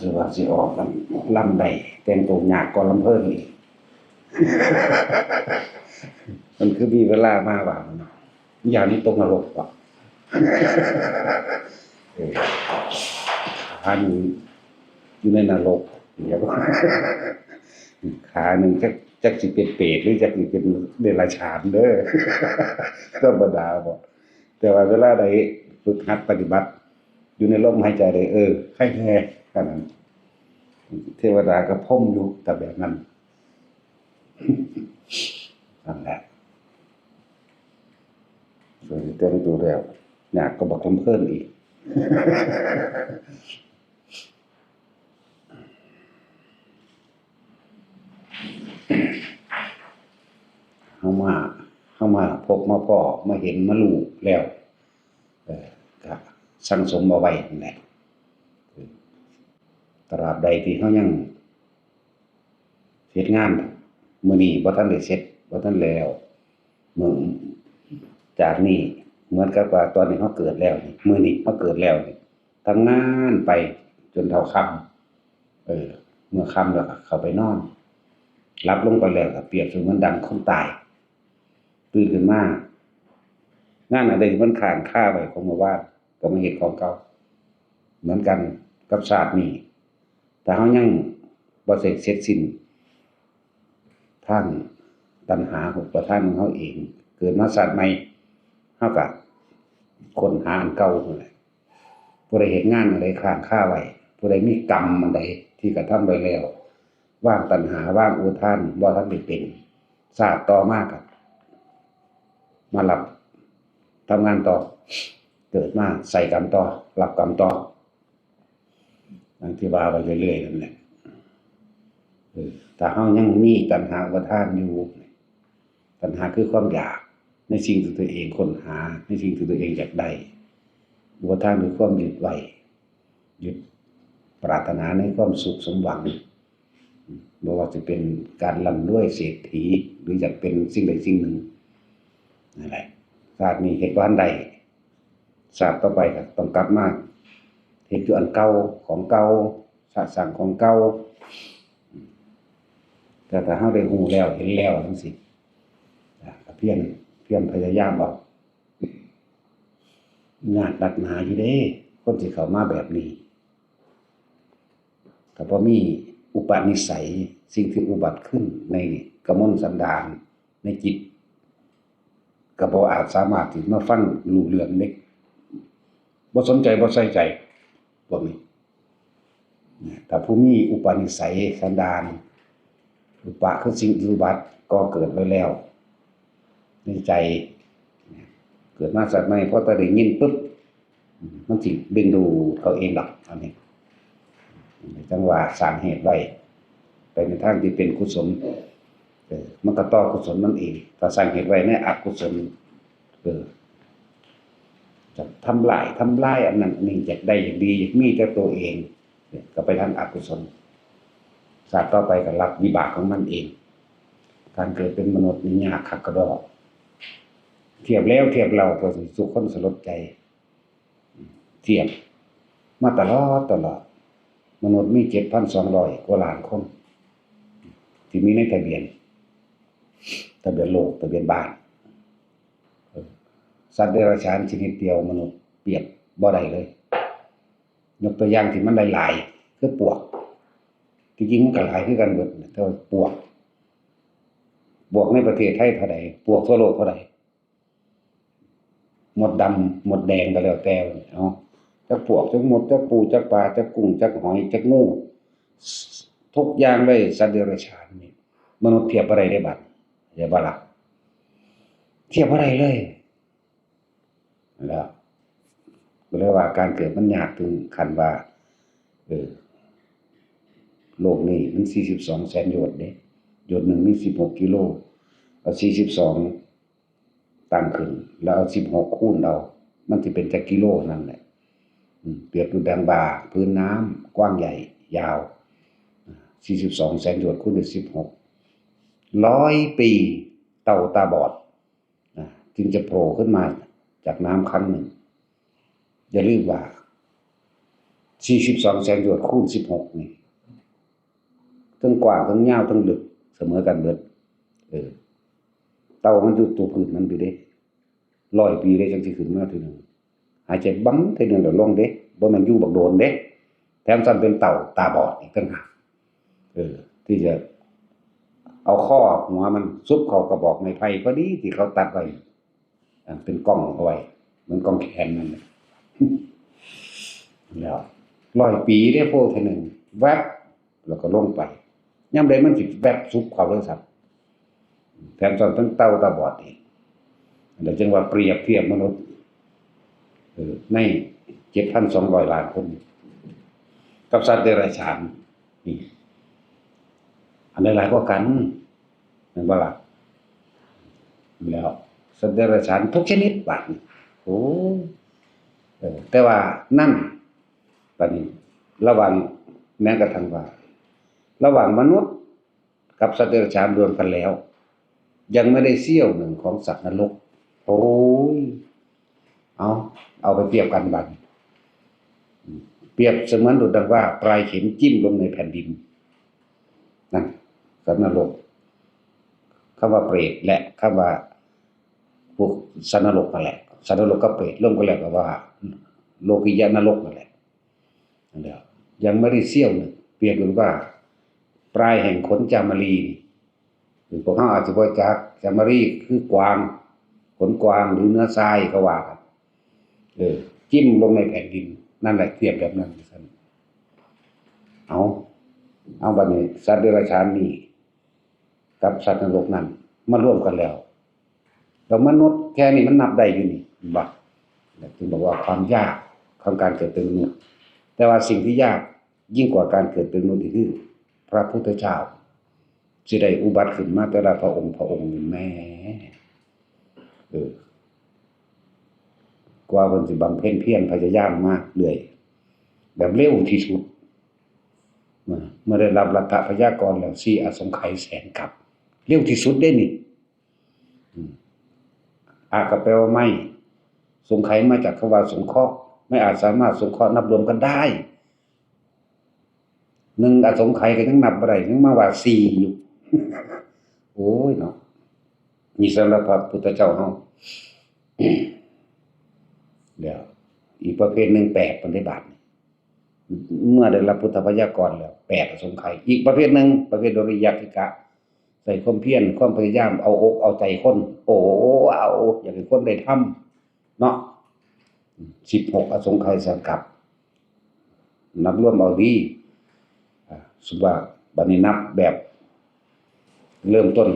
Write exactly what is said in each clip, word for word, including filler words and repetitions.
สิว่าสิออกกันลำใด แต่งตัวยากกว่าลำเพลินอีก มันคือมีเวลามากกว่ามันเนาะ อย่างนี้ตกนรกว่ะ เออ ขาหนึ่งอยู่ในนรก เดี๋ยว ขาหนึ่งจัก จักสิเป็นเปรตหรือจักสิเป็นเดรัจฉานเด้อ ธรรมดาบ่ แต่ว่าเวลาใดฝึกหัดปฏิบัติ อยู่ในลมหายใจได้ เออ ใครแท้ขนาดนั้น เทวดาก็พรมอยู่แต่แบบนั้น นั่นแหละ ส่วนที่แต่งตัวแล้ว ยากก็บักลำเพลินอีก เฮามา เฮามาพบมาพ้อมาเห็นมารู้แล้ว เอ่อ ก็สั่งสมเอาไว้นั่นแหละ ตราบใดที่เฮายังเฮ็ดงาน มื้อนี้บ่ทันได้เสร็จ บ่ทันแล้ว มื้อ จากนี้เหมือนกับว่าตอนนี้เฮาเกิดแล้วนี่ มื้อนี้เฮาเกิดแล้วนี่ ทำงานไปจนเฒ่าค่ำ เออ เมื่อค่ำแล้วก็เข้าไปนอน หลับลงไปแล้วก็เปรียบเสมือนดังคนตาย ตื่นขึ้นมา งานอันใดที่มันค้างคาไว้ของเมื่อวาน ก็มาเฮ็ดของเก่า เหมือนกันกับชาตินี้ ถ้าเฮายังบ่เสร็จ เสร็จสิ้น ทางตัณหาอุปาทานของเฮาเอง เกิดมาชาติใหม่ เฮาก็ค้นหาอันเก่านั่นแหละ ผู้ใดเฮ็ดงานอันใดค้างคาไว้ ผู้ใดมีกรรมอันใดที่กระทำไว้แล้ว วางตัณหา วางอุปาทานบ่ทันได้เป็น ชาติต่อมาก็มารับทำงานต่อ เกิดมาใส่กรรมต่อ รับกรรมต่อ ดังที่ว่าไปเรื่อยๆนั่นแหละ เออ ถ้าเฮายังมีตัณหาอุปาทานอยู่ ตัณหาคือความอยากในสิ่งที่ตัวเองค้นหา ในสิ่งที่ตัวเองอยากได้ อุปาทานคือความยึดไว้ ยึดปรารถนาในความสุขสมหวัง บ่ว่าจะเป็นการร่ำรวยเศรษฐี หรืออยากเป็นสิ่งใดสิ่งหนึ่ง นั่นแหละ ชาตินี้เฮ็ดบ่ทันได้ ชาติต่อไปก็ต้องกลับมาเฮ็ดอยู่อันเก่า ของเก่า สะสางของเก่า แต่ถ้าเฮาได้ฮู้แล้ว เห็นแล้วจั่งซี้ อ่า ก็เพียร เพียรพยายามเอา ยากนักหนาอยู่เด้ คนสิเข้ามาแบบนี้ ถ้าบ่มีอุปนิสัย สิ่งที่อุบัติขึ้นในกมลสันดาน ในจิต ก็บ่อาจสามารถที่มาฟังรู้เรื่องเด้ บ่สนใจ บ่ใส่ใจ พวกนี้ ถ้าผู้มีอุปนิสัยสันดาน อุปะคือสิ่งที่อุบัติก่อเกิดไว้แล้ว ในใจ เกิดมาชาติใหม่ พอแต่ได้ยินปุ๊บ มันสิดึงดูดเอาเองดอก อันนี้ จั่งว่าสร้างเหตุไว้ ไปในทางที่เป็นกุศล เออ มันก็ต่อกุศลมันเอง ถ้าสร้างเหตุไว้ในอกุศล เออ จะทำลาย ทำลายอันนั้นอันนี้ อยากได้อยากดี อยากมีแต่ตัวเอง เนี่ย ก็ไปทางอกุศล ชาติต่อไปก็รับวิบากของมันเอง การเกิดเป็นมนุษย์นี่ยากคักกะดอก เทียบแล้วเทียบเล่า ก็สิสุคนสลดใจ เทียบมาตลอดตลอด มนุษย์มีเจ็ดพันสองร้อยกว่าล้านคน ที่มีในทะเบียน ทะเบียนโลก ทะเบียนบ้าน เออ สัตว์เดรัจฉานชนิดเดียวมนุษย์เปรียบบ่ได้เลย ยกตัวอย่างที่มันหลายๆ คือปวก ที่จริงมันก็หลายคือกันเบิด แต่ว่าปวก ปวกในประเทศไทยเท่าใด ปวกทั่วโลกเท่าใด มดดำ มดแดงก็แล้วแต่ เอา จักปวก จักมด จักปู จักปลา จักกุ้ง จักหอย จักงู ทุกอย่างเลย สัตว์เดรัจฉานนี่ มนุษย์เทียบบ่ได้เด้บัด เข้าใจบ่ล่ะ เทียบบ่ได้เลย แล้ว ก็เลยว่าการเกิดมันยากถึงขั้นว่า เออ โลกนี้มันสี่สิบสองแสนโยชน์เด้ โยชน์หนึ่งมีสิบหกกิโล เอาสี่สิบสองตั้งขึ้น แล้วเอาสิบหกคูณเอา มันสิเป็นจักกิโลนั่นแหละ อืม เปรียบดูดังบ่า พื้นน้ำกว้างใหญ่ยาว สี่สิบสองแสนโยชน์คูณด้วยสิบหก ร้อยปี เต่าตาบอด นะ จึงจะโผล่ขึ้นมาจากน้ำครั้งหนึ่ง อย่าลืมว่า สี่สิบสองแสนโยชน์คูณสิบหกนี่ ทั้งกว้างทั้งยาวทั้งลึกเสมอกันเบิด เออ เต้ามันอยู่ตัวพื้นมันอยู่เด้ ร้อยปีเด้จั่งสิขึ้นมาเทื่อหนึ่ง หายใจบังเทื่อหนึ่งแล้วลงเด้ บ่แม่นอยู่บักโดนเด้ แถมซ้ำเป็นเต่าตาบอดอีกต่างหาก เออ ที่จะเอาข้อหัวมันซุกเข้ากระบอกไม้ไผ่พอดีที่เขาตัดไว้ อ่า เป็นกล้องเอาไว้ เหมือนกล้องแขนนั่นแหละ แล้วร้อยปีเด้ โพเทื่อหนึ่ง แวบ แล้วก็ลงไป ยามใดมันสิแวบซุบเข้าเลยซ้ำ แถมซ้ำทั้งเต่าตาบอดอีก แล้วจึงว่าเปรียบเทียบมนุษย์ เออ ในเจ็ดพันสองร้อยล้านคน กับสัตว์เดรัจฉาน นี่ อันใดหลายกว่ากัน แม่นบ่ล่ะ แล้วสัตว์เดรัจฉานทุกชนิดบาดนี้ โอ้ เออ แต่ว่านั่น บาดนี้ ระหว่าง แม้กระทั่งว่า ระหว่างมนุษย์กับสัตว์เดรัจฉานรวมกันแล้ว ยังไม่ได้เสี้ยวหนึ่งของสัตว์นรก โอ้ย เอา เอาไปเปรียบกันบาดนี้ เปรียบเสมือนดุจดังว่าปลายเข็มจิ้มลงในแผ่นดิน นั่น สัตว์นรก คำว่าเปรตและคำว่าพวกสัตว์นรกนั่นแหละ สัตว์นรกกับเปรตรวมกันแล้วก็ว่า โลกิยะนรกนั่นแหละ นั่นแหละ ยังไม่ได้เสี้ยวหนึ่ง เปรียบเหมือนว่า ปลายแห่งขนจามารีนี่ หรือพวกเขาอาจจะบ่จัก จามารีคือกวาง ขนกวางหรือเนื้อทรายเขาว่ากัน เออ จิ้มลงในแผ่นดิน นั่นแหละ เทียบแบบนั้นซั่น เอา เอาบัดนี้ สัตว์เดรัจฉานนี่ กับสัตว์นรกนั่น มารวมกันแล้ว แล้วมนุษย์แค่นี้มันนับได้อยู่นี่ เห็นบ่ จึงบอกว่าความยากของการเกิดเป็นมนุษย์ แต่ว่าสิ่งที่ยากยิ่งกว่าการเกิดเป็นมนุษย์อีกคือ พระพุทธเจ้า สิได้อุบัติขึ้นมาแต่ละพระองค์พระองค์นี่แหม เออ กว่าเพิ่นสิบำเพ็ญเพียรพยายามมาเรื่อย แบบเร็วที่สุด เมื่อ เมื่อได้รับรัตถพยากรแล้ว สี่อสงไขยแสนกัป เร็วที่สุดเด้นี่ อืม อะก็แปลว่าไม่ สงไขยมาจากคำว่าสงเคราะห์ ไม่อาจสามารถสงเคราะห์นับรวมกันได้ หนึ่งอสงไขยก็ยังนับบ่ได้ ยังมาว่าสี่อยู่ โอ้ยเนาะ นี่สำหรับพระพุทธเจ้าเฮา เดี๋ยว อีกประเภทหนึ่งแปดปฏิบัติ เมื่อได้รับพุทธพยากรแล้ว แปดอสงไขย อีกประเภทหนึ่ง ประเภทโดริยาธิกะ ใส่ความเพียร ความพยายาม เอาอกเอาใจคน โอ้ เอา อยากให้คนได้ทำ เนาะ สิบหกอสงไขยแสนกัป นับรวมเอาดี อ่า สมมุติว่าบัดนี้นับแบบ เริ่มต้น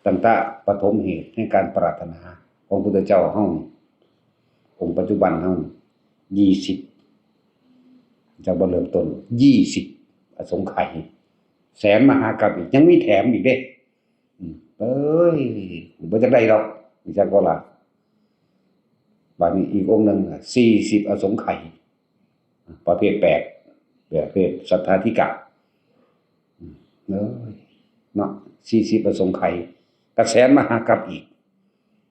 ตั้งแต่ปฐมเหตุแห่งการปรารถนาของพุทธเจ้าเฮานี่ องค์ปัจจุบันเฮานี่ ยี่สิบ จากบ่เริ่มต้น ยี่สิบอสงไขย แสนมหากัปอีก ยังมีแถมอีกเด้ อืม เอ้ย บ่จักได้ดอก จักบ่ล่ะ บาดนี้อีกองค์หนึ่ง สี่สิบอสงไขย ประเภทแปด ประเภทสัทธาธิกะ อืม เอ้ย เนาะ สี่สิบอสงไขย ก็แสนมหากัปอีก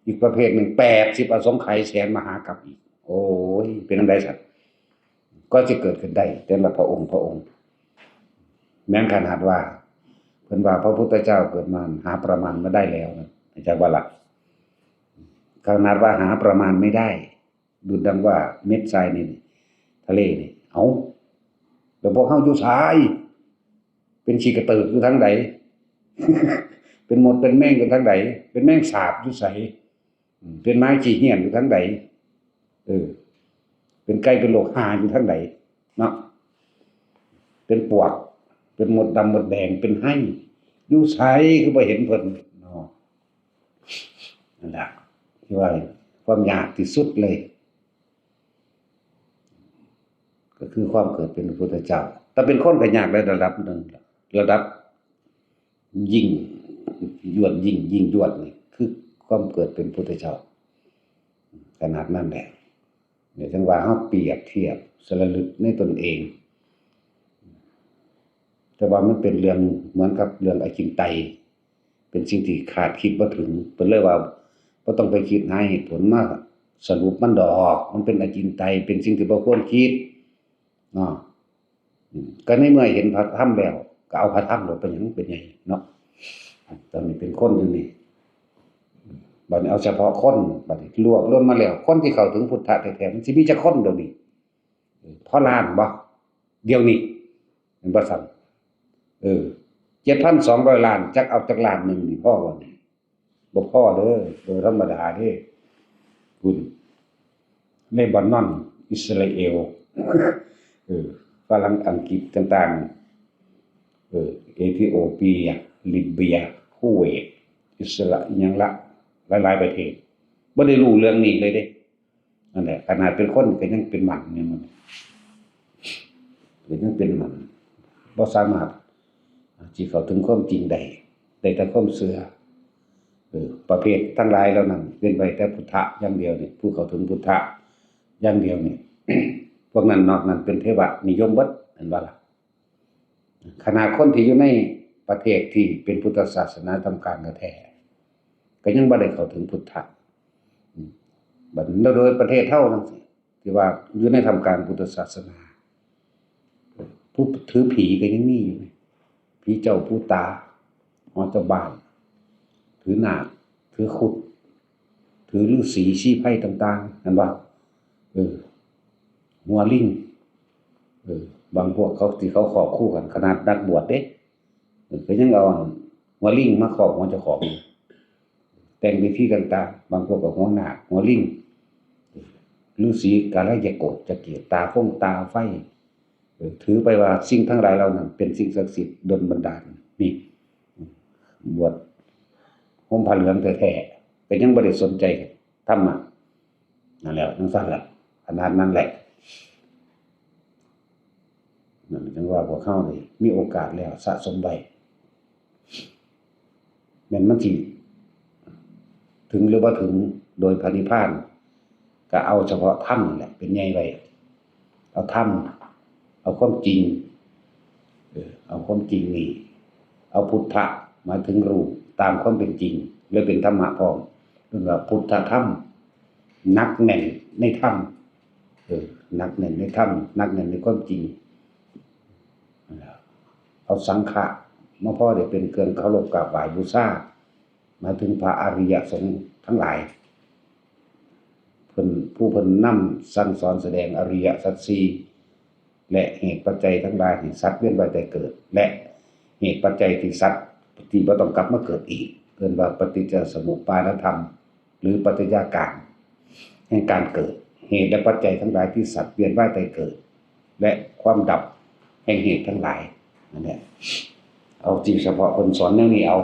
อีกประเภทหนึ่ง แปดสิบอสงไขย แสนมหากัปอีก โอ้ย เป็นจั่งใดสัตว์ ก็จะเกิดขึ้นได้ แต่ละพระองค์พระองค์ แม้นขนาดว่า เพิ่นว่าพระพุทธเจ้าเกิดมาหาประมาณไม่ได้แล้วนะ อาจารย์ว่าล่ะ ขนาดว่าหาประมาณไม่ได้ ดุจดังว่าเม็ดทรายในทะเลนี่ เอ้า แล้วพวกเฮาอยู่ไส เป็นขี้กระเติกอยู่ทางใด เป็นมดเป็นแมงอยู่ทางใด เป็นแมงสาบอยู่ไส อืม เป็นหมาขี้เหี้ยนอยู่ทางใด เออ เป็นไก่เป็นโรคหาอยู่ทางใด เนาะ เป็นปวก เป็นมดดำมดแดง เป็นไฮ่ อยู่ไสคือบ่เห็นเพิ่น เนาะ นั่นล่ะ ที่ว่าความยากที่สุดเลย ก็คือความเกิดเป็นพระพุทธเจ้า แต่เป็นคนก็ยากในระดับหนึ่ง ระดับยิ่งยวด ยิ่ง ยิ่งยวดนี่ คือความเกิดเป็นพุทธเจ้า ขนาดนั้นแหละ เนี่ย จั่งว่าเฮาเปรียบเทียบสรรพลึกในตนเอง แต่ว่ามันเป็นเรื่องเหมือนกับเรื่องอจินไตย เป็นสิ่งที่คาดคิดบ่ถึง เพิ่นเลยว่าบ่ต้องไปคิดหาเหตุผลมาสรุปมันดอก มันเป็นอจินไตย เป็นสิ่งที่บ่ควรคิด เนาะ อืม ก็ในเมื่อเห็นพระธรรมแล้ว ก็เอาพระธรรมโลด เป็นหยังเป็นใหญ่เนาะ ตอนนี้เป็นคนอยู่นี่ บัดนี้เอาเฉพาะคน บัดนี้รวบรวมมาแล้ว คนที่เข้าถึงพุทธะแท้ๆ มันสิมีจักคนเดี๋ยวนี้ เออ พอล้านบ่ เดี๋ยวนี้ แม่นบ่ซั่น เออ เจ็ดพันสองร้อยล้าน จักเอาจักล้านหนึ่งนี่พอบ่นี่ บ่พอเด้อ โดยธรรมดาเด้ คุณ เลบานอน อิสราเอล เออ ฝรั่ง อังกฤษต่างๆ เออ เอธิโอเปีย ลิเบีย คูเวต อิสรา อิหยังละ หลายๆ ประเทศ บ่ได้รู้เรื่องนี้เลยเด้ นั่นแหละ ขนาดเป็นคนก็ยังเป็นหมันเนี่ยมัน ก็ยังเป็นหมัน บ่สามารถสิเข้าถึงความจริงได้ ได้แต่ความเชื่อ เออ ประเภททั้งหลายเหล่านั้น เป็นไปแต่พุทธะอย่างเดียวนี่ ผู้เข้าถึงพุทธะอย่างเดียวนี่ พวกนั้นนอกนั้นเป็นเทวนิยมเบิด เห็นบ่ล่ะ ขนาดคนที่อยู่ในประเทศที่เป็นพุทธศาสนาทำการแท้ๆ ก็ยังบ่ได้เข้าถึงพุทธะ อืม บัดนี้โดยประเทศเฮาจังซี้ ที่ว่าอยู่ในทำการพุทธศาสนา ผู้ถือผีก็ยังมีอยู่นี่ ผีเจ้าผู้ตา หอเจ้าบ้าน ถือนาค ถือครุฑ ถือฤๅษีชีไพรต่างๆ นั่นว่า เออ หัวลิง เออ บางพวกเขาที่เขาครอบคู่กัน ขนาดนักบวชเด้ เออ ก็ยังเอาหัวลิงมาครอบหัวเจ้าของ แต่งพิธีต่างๆ บางพวกก็หัวนาค หัวลิง ฤๅษีกาลยโกตจะเกียรติตาฟงตาไฟ เออ ถือไปว่าสิ่งทั้งหลายเหล่านั้นเป็นสิ่งศักดิ์สิทธิ์ดลบันดาล นี่ บวชห่มผ้าเหลืองแท้ๆ ก็ยังบ่ได้สนใจธรรมะ นั่นแหละ จั่งซั้นล่ะ ขนาดนั้นแหละ นั่นจั่งว่าพวกเฮานี่มีโอกาสแล้วสะสมไว้ แม่นมันสิถึงหรือบ่ถึงโดยพระนิพพาน ก็เอาเฉพาะธรรมนั่นแหละเป็นใหญ่ไว้ เอาธรรม เอาความจริง เออ เอาความจริงนี่ เอาพุทธะ หมายถึงรูปตามความเป็นจริง และเป็นธรรมะพร้อม เรียกว่าพุทธธรรม หนักแน่นในธรรม เออ หนักแน่นในธรรม หนักแน่นในความจริง เอาสังฆะมาพอได้เป็นเครื่องเคารพกราบไหว้บูชา หมายถึงพระอริยสงฆ์ทั้งหลาย เพิ่น ผู้เพิ่นนำสั่งสอนแสดงอริยสัจสี่ และเหตุปัจจัยทั้งหลายที่สัตว์เวียนว่ายตายเกิด และเหตุปัจจัยที่สัตว์ที่บ่ต้องกลับมาเกิดอีก เอิ้นว่าปฏิจจสมุปปาทธรรม หรือปรัชญาการแห่งการเกิด เหตุและปัจจัยทั้งหลายที่สัตว์เวียนว่ายตายเกิด และความดับแห่งเหตุทั้งหลาย นั่นแหละ เอาจริงเฉพาะเพิ่นสอนแนวนี้เอา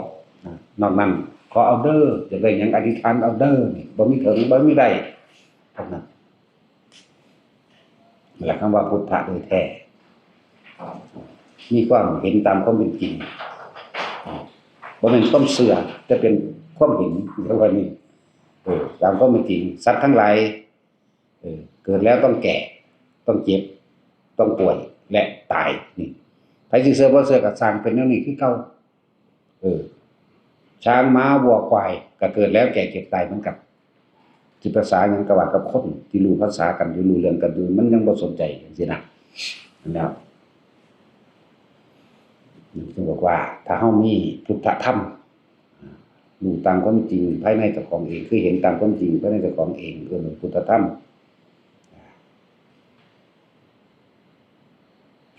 นะ นอกนั้นขอเอาเด้อ อยากได้หยังอธิษฐานเอาเด้อ นี่ บ่มีเถิง บ่มีได้ เท่านั้น และคำว่าพุทธะโดยแท้ มีความเห็นตามความเป็นจริง บ่แม่นความเชื่อ แต่เป็นความเห็น เรียกว่านี่ เออ ตามความเป็นจริง สัตว์ทั้งหลาย เออ เกิดแล้วต้องแก่ ต้องเจ็บ ต้องป่วย และตาย นี่ ไผสิเชื่อบ่เชื่อก็ซ่างเป็นแนวนี้คือเก่า เออ ช้าง ม้า วัว ควาย ก็เกิดแล้วแก่เจ็บตายเหมือนกัน สิภาษาหยังก็ว่ากับคนที่รู้ภาษากันอยู่ รู้เรื่องกันอยู่ มันยังบ่สนใจจังซี้นะ นั่นแหละ จึงบอกว่า ถ้าเฮามีพุทธธรรม รู้ตามความจริงภายในเจ้าของเอง คือเห็นตามความจริงภายในเจ้าของเอง เอิ้นว่าพุทธธรรม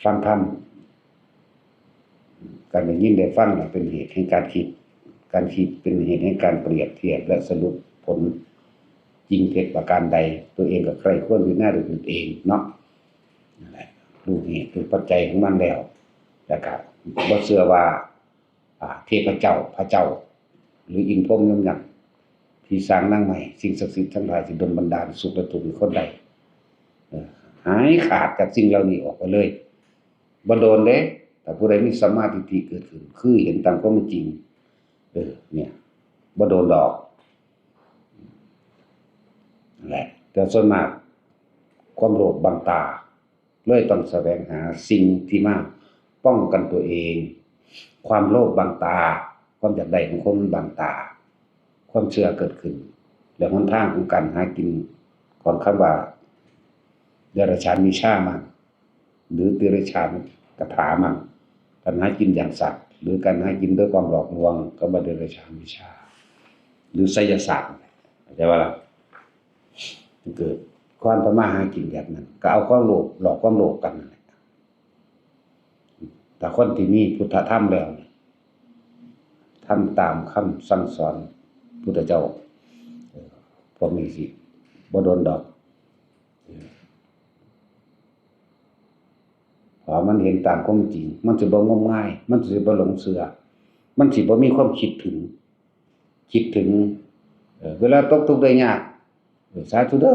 ฟังธรรม การได้ยินได้ฟังน่ะเป็นเหตุแห่งการคิด การคิดเป็นเหตุแห่งการเปรียบเทียบและสรุปผลจริงเท็จประการใด ตัวเองก็ใคร่ครวญพิจารณาด้วยตนเองเนาะ นั่นแหละ รู้เหตุรู้ปัจจัยของมันแล้ว แล้วก็บ่เชื่อว่า อ่า เทพเจ้า พระเจ้า หรืออินทร์พรหมยมยักษ์ ผีสางนางไม้ สิ่งศักดิ์สิทธิ์ทั้งหลายที่ดลบันดาลสุขและทุกข์ให้คนใด เออ หายขาดจากสิ่งเหล่านี้ออกไปเลย บ่โดนเด้ ถ้าผู้ใดมีสัมมาทิฏฐิเกิดขึ้น คือเห็นตามความเป็นจริง เออ เนี่ย บ่โดนดอก นั่นแหละ แต่ส่วนมาก ความโลภบังตา เลยต้องแสวงหาสิ่งที่มาป้องกันตัวเอง ความโลภบังตา ความอยากได้ของคนมันบังตา ความเชื่อเกิดขึ้น และหนทางของการหากินของคำว่าเดรัจฉานวิชามัน หรือเดรัจฉานคาถามั่ง การหากินอย่างสัตว์ หรือการหากินด้วยความหลอกลวง ก็ว่าเดรัจฉานวิชา หรือไสยศาสตร์ เข้าใจบ่ล่ะ เกิดความทำมาหากินแบบนั้น ก็เอาความโลภหลอกความโลภกันนั่นแหละ แต่คนที่มีพุทธธรรมแล้วเนี่ย ทำตามคำสั่งสอนพุทธเจ้า เออ พวกนี้สิบ่โดนดอก เออ เพราะมันเห็นตามความจริง มันสิบ่งมงาย มันสิบ่หลงเชื่อ มันสิบ่มีความคิดถึง คิดถึง เออ เวลาตกทุกข์ได้ยาก เออ สาธุเด้อ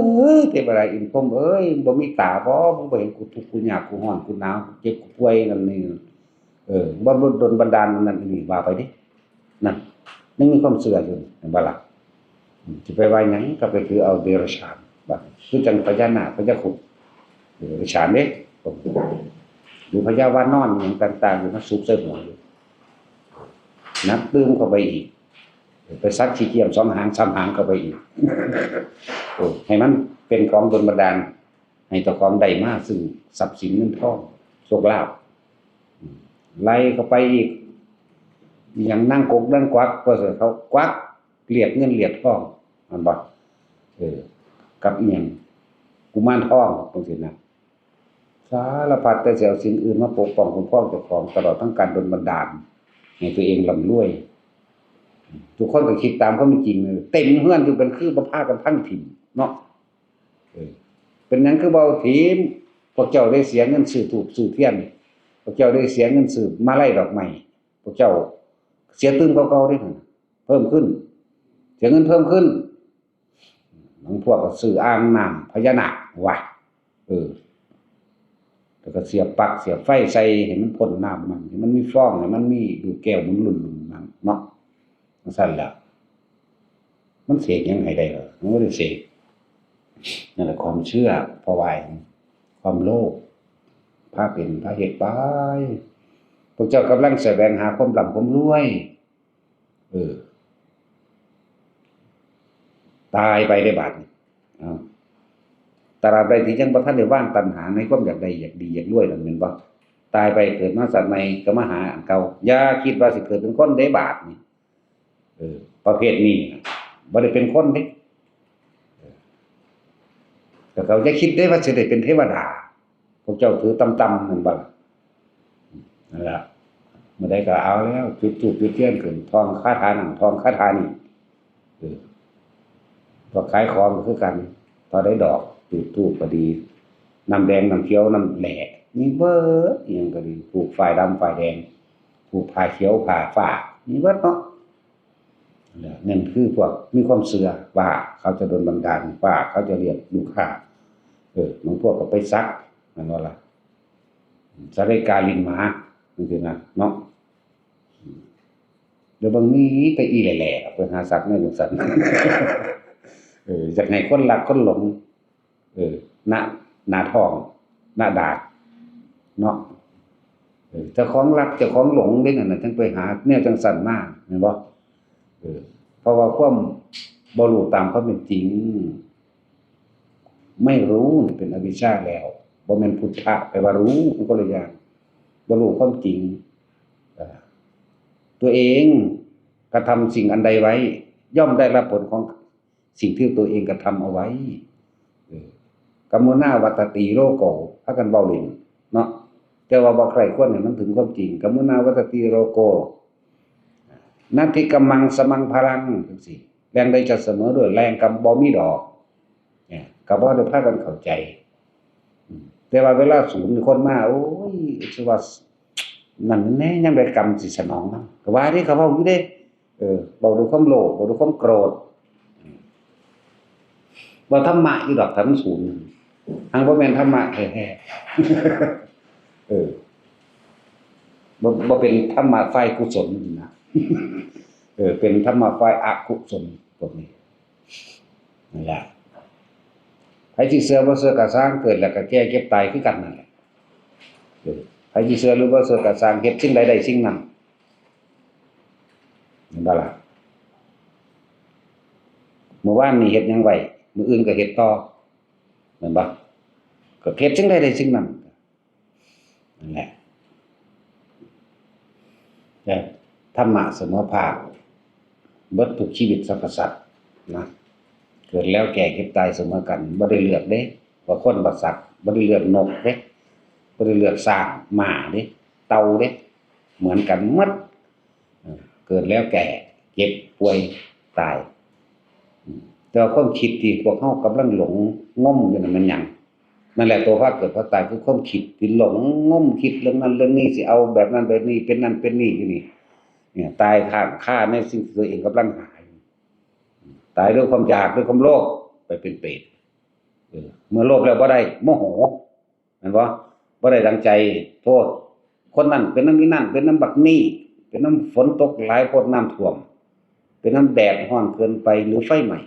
เทวดาอินทร์พรหมเอ้ย บ่มีตาบ่ มึงบ่เห็นกูทุกข์กูยากกูร้อนกูหนาวกูเจ็บกูป่วยนั่นนี่ เออ บ่ดลบันดาลนั่นนี่ ว่าไปเด้ นั่น ยังมีความเชื่ออยู่ เห็นบ่ล่ะ อืม สิไปว่าหยังก็ไปถือเอาเดรัจฉาน บัดคือจั่งพญานาคพญาครุฑ เดรัจฉานเด้ หรือพญาวานอนหยังต่างๆ อยู่มาซุกใส่หัวอยู่ หนักตื่มเข้าไปอีก ไปสักขี้เกียจสองหางสามหางเข้าไปอีก โอ้ ให้มันเป็นของดลบันดาล ให้เจ้าของได้มาซึ่งทรัพย์สินเงินทอง โชคลาภ อืม ไล่เข้าไปอีก อย่างนางกกนางกวัก ก็สิเขากวัก เลียดเงินเลียดทอง แม่นบ่ เออ กับอิหยัง กุมารทอง จั่งซี้นะ สารพัด แต่สิเอาสิ่งอื่นมาปกป้องคุ้มครองเจ้าของ ตลอดทั้งการดลบันดาล ให้ตัวเองร่ำรวย ทุกคนก็คิดตามความเป็นจริง เต็มเฮือนอยู่ เป็นคือบ่พากันพังถิ่มเนาะ เออ เป็นหยังคือบ่เอาถิ่ม พวกเจ้าได้เสียเงินซื้อธูปซื้อเทียน พวกเจ้าได้เสียเงินซื้อมาลัยดอกไม้ พวกเจ้าเสียตื่มกว่าเก่าเด้ เพิ่มขึ้น เสียเงินเพิ่มขึ้น บางพวกก็ซื้ออ่างน้ำพญานาคว่ะ เออ แล้วก็เสียบปลั๊กเสียบไฟใส่ให้มันพ่นน้ำมัน ให้มันมีฟอง ให้มันมีลูกแก้วหมุนลุ่นๆนั่นเนาะ จั่งซั้นแหละ มันเสกหยังให้ได้เหรอ มันบ่ได้เสก นั่นแหละความเชื่อ เพราะว่าความโลภ พาเป็นพาเฮ็ดไป พวกเจ้ากำลังแสวงหาความร่ำความรวย เออ ตายไปได้บาดนี้ เอ้า ตราบใดที่ยังบ่ทันได้วางตัณหาในความอยากได้อยากดีอยากรวยนั่นแม่นบ่ ตายไปเกิดมาชาติใหม่ก็มาหาอันเก่า อย่าคิดว่าสิเกิดเป็นคนเด้บาดนี้ เออ ประเภทนี้น่ะ บ่ได้เป็นคนเด้ เออ แต่เขาอย่าคิดเด้ว่าสิได้เป็นเทวดา พวกเจ้าถือต่ำๆนั่นบ่ล่ะ นั่นล่ะ มื้อใดก็เอาแล้ว จุดธูปจุดเทียนขึ้น ท่องคาถานั่น ท่องคาถานี่ เออ พวกขายของก็คือกัน เท่าใดดอก จุดธูปก็ดี น้ำแดง น้ำเขียว น้ำแร่ มีเบิด อิหยังก็ดี ผูกฝ้ายดำฝ้ายแดง ผูกผ้าเขียวผ้าฟ้า มีเบิดเนาะ นั่นคือพวกมีความเชื่อว่าเขาจะดลบันดาล ว่าเขาจะเรียกลูกค้า เออ บางพวกก็ไปสัก แม่นบ่ล่ะ สาริกาลิ้นหมา จั่งซี้นะ เนาะ เดี๋ยวบางมีแต่อีแหล่ๆ ไปหาสักแนวจั่งซั้น เออ อยากให้คนรักคนหลง เออ หน้า หน้าท้อง หน้าดาก เนาะ เออ เจ้าของรัก เจ้าของหลงเด้นั่นน่ะ จั่งไปหาแนวจั่งซั้นมา แม่นบ่ เออ เพราะว่าความบ่รู้ตามความเป็นจริง ไม่รู้นี่เป็นอวิชชาแล้ว บ่แม่นพุทธะแปลว่ารู้ มันคนละอย่าง บ่รู้ความจริง เออ ตัวเองกระทำสิ่งอันใดไว้ ย่อมได้รับผลของสิ่งที่ตัวเองกระทำเอาไว้ เออ กัมมุนาวัตตีโลโก พากันเว้าเล่นเนาะ แต่ว่าบ่ใคร่ครวญให้มันถึงความจริง กัมมุนาวัตตีโลโก นัตถิกรรมังสมังพลัง จั่งซี้ แล่งใดจะเสมอด้วยแล่งกรรมบ่มีดอก เนี่ย ก็บ่ได้พากันเข้าใจ อืม แต่ว่าเวลาสูญคนมา โอ้ย สิว่า นั่นแน่ ยามใดกรรมสิสนองมัน ก็ว่าเด้ เขาเว้าอยู่เด้ เออ เว้าด้วยความโลภ เว้าด้วยความโกรธ อืม ว่าธรรมะอยู่ดอก ถ้ามันสูญ หังบ่แม่นธรรมะแท้ๆ เออ บ่ บ่เป็นธรรมะฝ่ายกุศลนะ เออ เป็นธรรมะฝ่ายอกุศล พวกนี้ นั่นแหละ ไผสิเชื่อบ่เชื่อก็ซ่าง เกิดแล้วก็แก่เจ็บตายคือกันนั่นแหละ เออ ไผสิเชื่อหรือบ่เชื่อก็ซ่าง เฮ็ดสิ่งใดได้สิ่งนั้น เห็นบ่ล่ะ มื้อวานนี่เฮ็ดหยังไว้ มื้ออื่นก็เฮ็ดต่อ แม่นบ่ ก็เฮ็ดสิ่งใดได้สิ่งนั้น นั่นแหละ แต่ธรรมะเสมอภาค เบิดทุกชีวิตสรรพสัตว์นะ เกิดแล้วแก่เจ็บตายเสมอกัน บ่ได้เลือกเด้ ว่าคนบ่สัตว์ บ่ได้เลือกนกเด้ บ่ได้เลือกช้าง ม้าเด้ เต่าเด้ เหมือนกันหมด เออ เกิดแล้วแก่ เจ็บ ป่วย ตาย อืม แต่ว่าความคิดที่พวกเฮากำลังหลงงมอยู่นั่นมันหยัง นั่นแหละตัวพาเกิดพาตาย คือความคิดที่หลงงมคิดเรื่องนั้นเรื่องนี้ สิเอาแบบนั้นแบบนี้ เป็นนั่นเป็นนี่อยู่นี่ เนี่ย ตายค้างคาในสิ่งที่ตัวเองกำลังหาอยู่ ตายด้วยความอยาก ด้วยความโลภ ไปเป็นเปรต เออ เมื่อโลภแล้วบ่ได้ โมโห แม่นบ่ บ่ได้ดังใจ โทษ คนนั้นเป็นนำอีนั่น เป็นนำบักนี่ เป็นนำฝนตกหลายโพด น้ำท่วม เป็นนำแดดร้อนเกินไป หรือไฟไหม้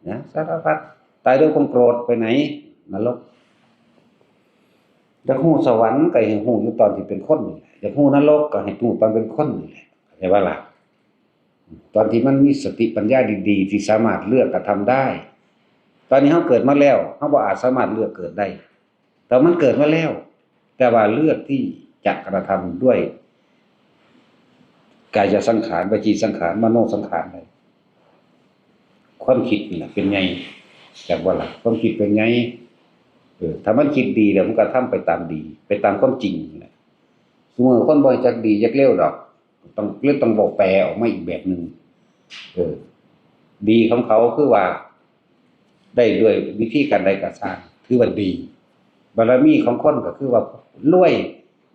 นะ สารพัด ตายด้วยความโกรธ ไปไหน นรก อยากฮู้สวรรค์ก็ให้ฮู้อยู่ตอนที่เป็นคนนี่แหละ อยากฮู้นรกก็ให้ฮู้ตอนเป็นคนนี่แหละ เข้าใจบ่ล่ะ ตอนที่มันมีสติปัญญาดีๆ ที่สามารถเลือกกระทำได้ ตอนนี้เฮาเกิดมาแล้ว เฮาบ่อาจสามารถเลือกเกิดได้ แต่มันเกิดมาแล้ว แต่ว่าเลือกที่จะกระทำด้วย กายสังขาร วจีสังขาร มโนสังขารได้ ความคิดนี่แหละเป็นใหญ่ จักบ่ล่ะ ความคิดเป็นใหญ่ เออ ถ้ามันคิดดีแล้วมันก็ทำไปตามดี ไปตามความจริงนี่แหละ ซุมื้อคนบ่จักดีจักเลวดอก ต้อง เลยต้องบอกแปลออกมาอีกแบบหนึ่ง เออ ดีของเขาคือว่า ได้ด้วยวิธีการใดก็ซ่าง ถือว่าดี บารมีของคนก็คือว่ารวย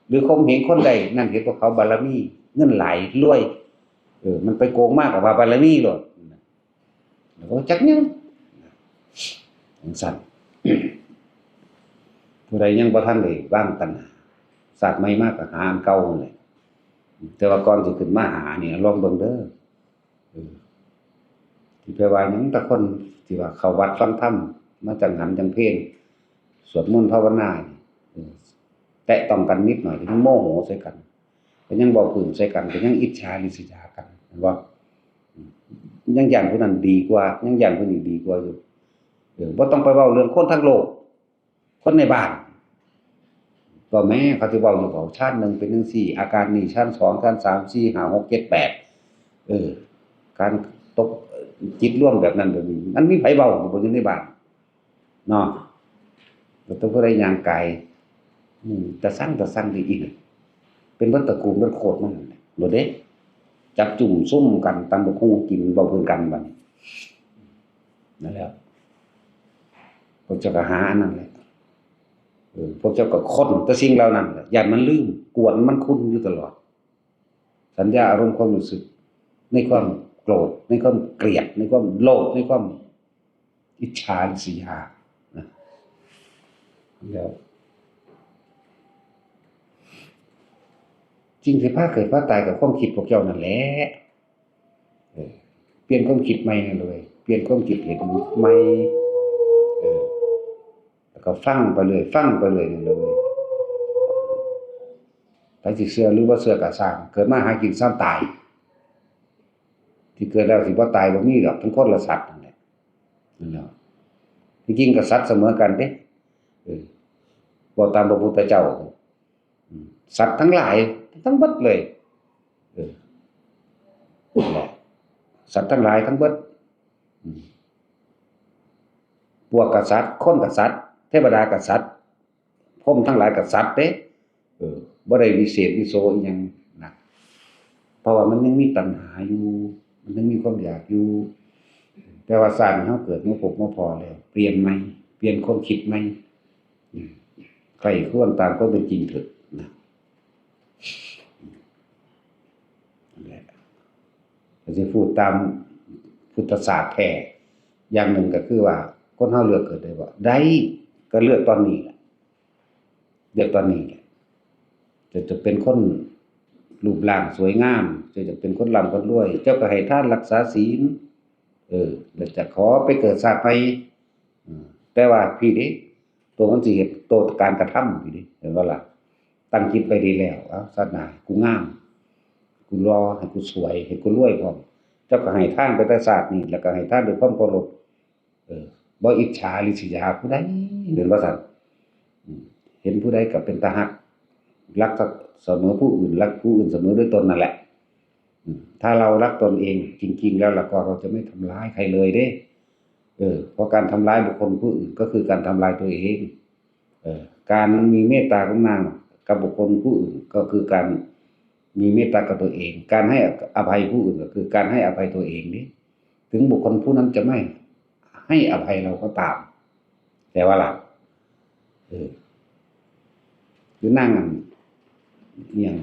หรือข่มเหงคนใด นั่นเห็นว่าเขาบารมี เงินหลาย รวย เออ มันไปโกงมากกว่าบารมีโลด แล้วก็จักหยัง จังซั่น ผู้ใดยังบ่ทันได้วางตัณหา ชาติใหม่มาก็หาอันเก่านั่นแหละ แต่ว่าก่อนสิขึ้นมาหานี่ ลองเบิ่งเด้อ เออ สิไปว่าหยัง แต่คนที่ว่าเข้าวัดฟังธรรม มาจังหันจังเพล สวดมนต์ภาวนานี่ เออ แตะต้องกันนิดหน่อย ก็ยังโมโหใส่กัน ก็ยังเว้าพื้นใส่กัน ก็ยังอิจฉาริษยากัน เห็นบ่ อืม ยังย้านผู้นั้นดีกว่า ยังย้านผู้นี้ดีกว่าอยู่ เออ บ่ต้องไปเว้าเรื่องคนทั้งโลก คนในบ้าน ก็แม้เขาสิเว้าอยู่ เว้าชั้นหนึ่งเป็นจังซี่ อาการนี้ชั้นสอง ชั้นสาม สี่ ห้า หก เจ็ด แปด เออ การตก เอ่อ จิตรวมแบบนั้นแบบนี้ มันมีไผเว้าอยู่บ่อยู่ในบ้าน เนาะ แต่ตัวผู้ใดย่างกาย อืม ตาสั่ง ตาสั่งดีอีก เป็นเบิดตระกูลเบิดโคตรมันนั่นแหละ โลดเด้ จับจุ่มซุ่มกัน ตำบักหุ่งกิน เว้าพื้นกันบัดนี้ นั่นแหละ พวกเจ้าก็หาอันนั้นแหละ เออ พวกเจ้าก็ค้นแต่สิ่งเหล่านั้นแหละ ย้านมันลืม กวนมันคุ้นอยู่ตลอด สัญญาอารมณ์ความรู้สึก ในความโกรธ ในความเกลียด ในความโลภ ในความอิจฉาริษยา นะ แล้ว สิ่งที่พาเกิดพาตายกับความคิดพวกเจ้านั่นแหละ เออ เปลี่ยนความคิดใหม่นั่นเลย เปลี่ยนความคิดเห็นใหม่ เออ แล้วก็ฟังไปเรื่อย ฟังไปเรื่อยนั่นเลย ไผสิเชื่อหรือบ่เชื่อก็ซ่าง เกิดมาหากินซ่ำตาย ที่เกิดแล้วสิบ่ตายบ่มีดอก ทั้งคนและสัตว์นั่นแหละ นั่นแหละ ที่จริงก็สัตว์เสมอกันเด้ เออ เว้าตามพระพุทธเจ้า อืม สัตว์ทั้งหลาย ทั้งเบิดเลย เออ นั่นแหละ สัตว์ทั้งหลายทั้งเบิด อืม ปวกก็สัตว์ คนก็สัตว์ เทวดาก็สัตว์ พรหมทั้งหลายก็สัตว์เด้ เออ บ่ได้วิเศษวิโสอิหยังนะ เพราะว่ามันยังมีตัณหาอยู่ มันยังมีความอยากอยู่ แต่ว่าชาตินี้เฮาเกิดมาพบมาพ้อแล้ว เปลี่ยนใหม่ เปลี่ยนความคิดใหม่ อืม ใคร่ครวญตามความเป็นจริงเถิดนะ นั่นแหละ ก็สิพูดตามพุทธศาสตร์แท้ อย่างหนึ่งก็คือว่า คนเฮาเลือกเกิดได้บ่ ได้ ก็เลือกตอนนี้แหละ เลือกตอนนี้แหละ เจ้าจะเป็นคนรูปร่างสวยงาม เจ้าจะเป็นคนร่ำคนรวย เจ้าก็ให้ทานรักษาศีล เออ แล้วจะขอไปเกิดชาติใหม่ อืม แต่ว่าพี้เด้ ตัวมันสิเฮ็ด ตัวการกระทำพี้เด้ เห็นบ่ล่ะ ตั้งจิตไว้ดีแล้ว เอ้า ชาติหน้า กูงาม กูหล่อ ให้กูสวย ให้กูรวยพร้อม เจ้าก็ให้ทานไปแต่ชาตินี้ แล้วก็ให้ทานด้วยความเคารพ เออ บ่อิจฉาริษยาผู้ใด เห็นบ่ซั่น อืม เห็นผู้ใดก็เป็นตาฮัก รักเสมอผู้อื่น รักผู้อื่นเสมอด้วยตนนั่นแหละ อืม ถ้าเรารักตนเองจริงๆแล้ว แล้วก็เราจะไม่ทำร้ายใครเลยเด้ เออ เพราะการทำร้ายบุคคลผู้อื่นก็คือการทำลายตัวเอง เออ การมีเมตตากรุณากับบุคคลผู้อื่นก็คือการมีเมตตากับตัวเอง การให้อภัยผู้อื่นก็คือการให้อภัยตัวเองนี่ ถึงบุคคลผู้นั้นจะไม่ให้อภัยเราก็ตาม แต่ว่าล่ะ เออ หรือนั่งอัน อหย่าง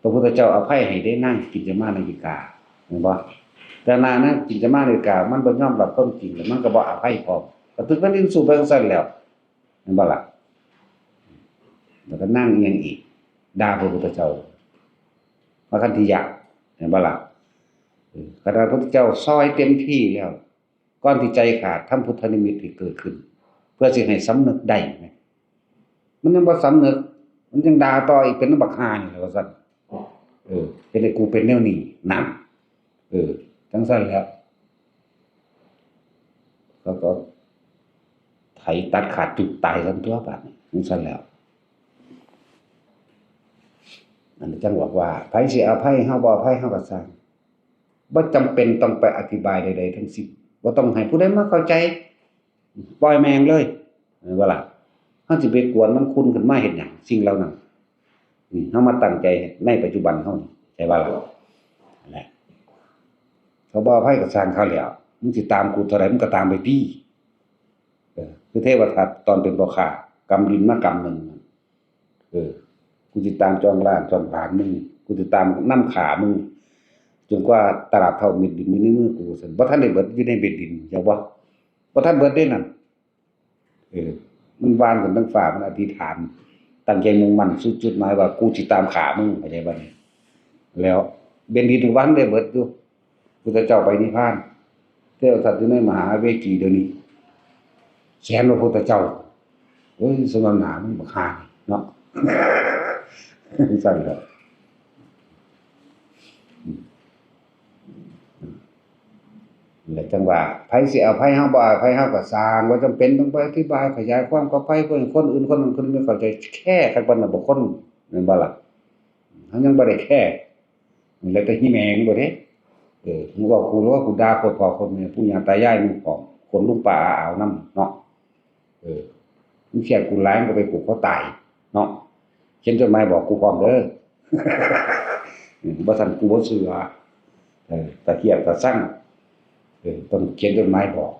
พระพุทธเจ้าอภัยให้ได้นางกินจมานายิกา เห็นบ่ แต่นางนั้นกินจมานายิกา มันบ่ยอมรับความจริง แล้วมันก็บ่อภัยพร้อม ก็ถือแผ่นดินสูบไปจั่งซั้นแล้ว เห็นบ่ล่ะ แล้วก็นั่งอีหยังอีก ด่าพระพุทธเจ้า ว่าคันธิยะ เห็นบ่ล่ะ เออ ขนาดพระพุทธเจ้าซอยเต็มที่แล้ว ก่อนที่ใจขาด ทำพุทธนิมิตให้เกิดขึ้น เพื่อสิให้สำนึกได้ไง มันยังบ่สำนึก มันยังด่าต่ออีก เป็นบักห่านี่แหละว่าซั่น เออ เป็นไอ้กูเป็นแนวนี้ นั่น เออ จั่งซั้นแหล้ว เขาก็ไถตัดขาดจุดตายซั่นตั๊ว บาดนี้ จั่งซั้นแหล้ว อันนี้จั่งบอกว่า ไผสิอภัยเฮา บ่อภัยเฮาก็ซ่าง บ่จำเป็นต้องไปอธิบายใดๆทั้งสิ้น บ่ต้องให้ผู้ใดมาเข้าใจ ปล่อยแม่งเลย เห็นบ่ล่ะ เฮาสิไปกวนมันคุณขึ้นมาเฮ็ดหยัง สิ่งเหล่านั้น อืม เฮามาตั้งใจในปัจจุบันเฮา ใช่บ่ล่ะ นั่นแหละ เขาบ่อภัยก็ซ่างเขาแล้ว มึงสิตามกูเท่าใด มึงก็ตามไปติ เออ คือเทวทัตตอนเป็นพ่อค้า กำดินมากำหนึ่ง เออ กูสิตามจองล้างจองผลาญมึง กูสิตามนำฆ่ามึง จนกว่าตราบเท่าเม็ดดินอยู่ในมือกู ซั่น บ่ทันได้เบิดอยู่ในเม็ดดิน เจ้าบ่ บ่ทันเบิดเด้นั่น เออ มันหว่านขึ้นทั้งฟ้า มันอธิษฐาน ตั้งใจมุ่งมั่นสุดจุดหมายว่า กูสิตามฆ่ามึง เข้าใจบ่นี่ แล้วเม็ดดินก็บ่ทันได้เบิดอยู่ พุทธเจ้าไปนิพพาน เทวทัตอยู่ในมหาเวจีเดี๋ยวนี้ แสนพระพุทธเจ้า โอ้ย สมน้ำหน้ามึงบักห่านี่เนาะ ซั่นแหละ อืม และจั่งว่า ไผสิอภัยเฮา บ่อภัยเฮาก็ซ่าง บ่จำเป็นต้องไปอธิบายขยายความกับไผ เพื่อให้คนอื่นคนนั้นคนนี้เข้าใจ แค่คักปานนั้นบ่คน แม่นบ่ล่ะ เฮายังบ่ได้แค่ แล้วแต่ฮีแมงบ่เด้ เออ มึงเว้ากู หรือว่ากูด่าโคตรพ่อโคตรแม่ ปู่ย่าตายายมึงพร้อม คนลุงป้าอาอาวำเนาะ เออ มึงเครียดกูหลาย มึงก็ไปผูกคอตายเนาะ เขียนจดหมายบอกกูพร้อมเด้อ อืม บ่ซั้นกูบ่เชื่อ เออ ตาเครียดตาซัง เออ ต้องเขียนจดหมายบอก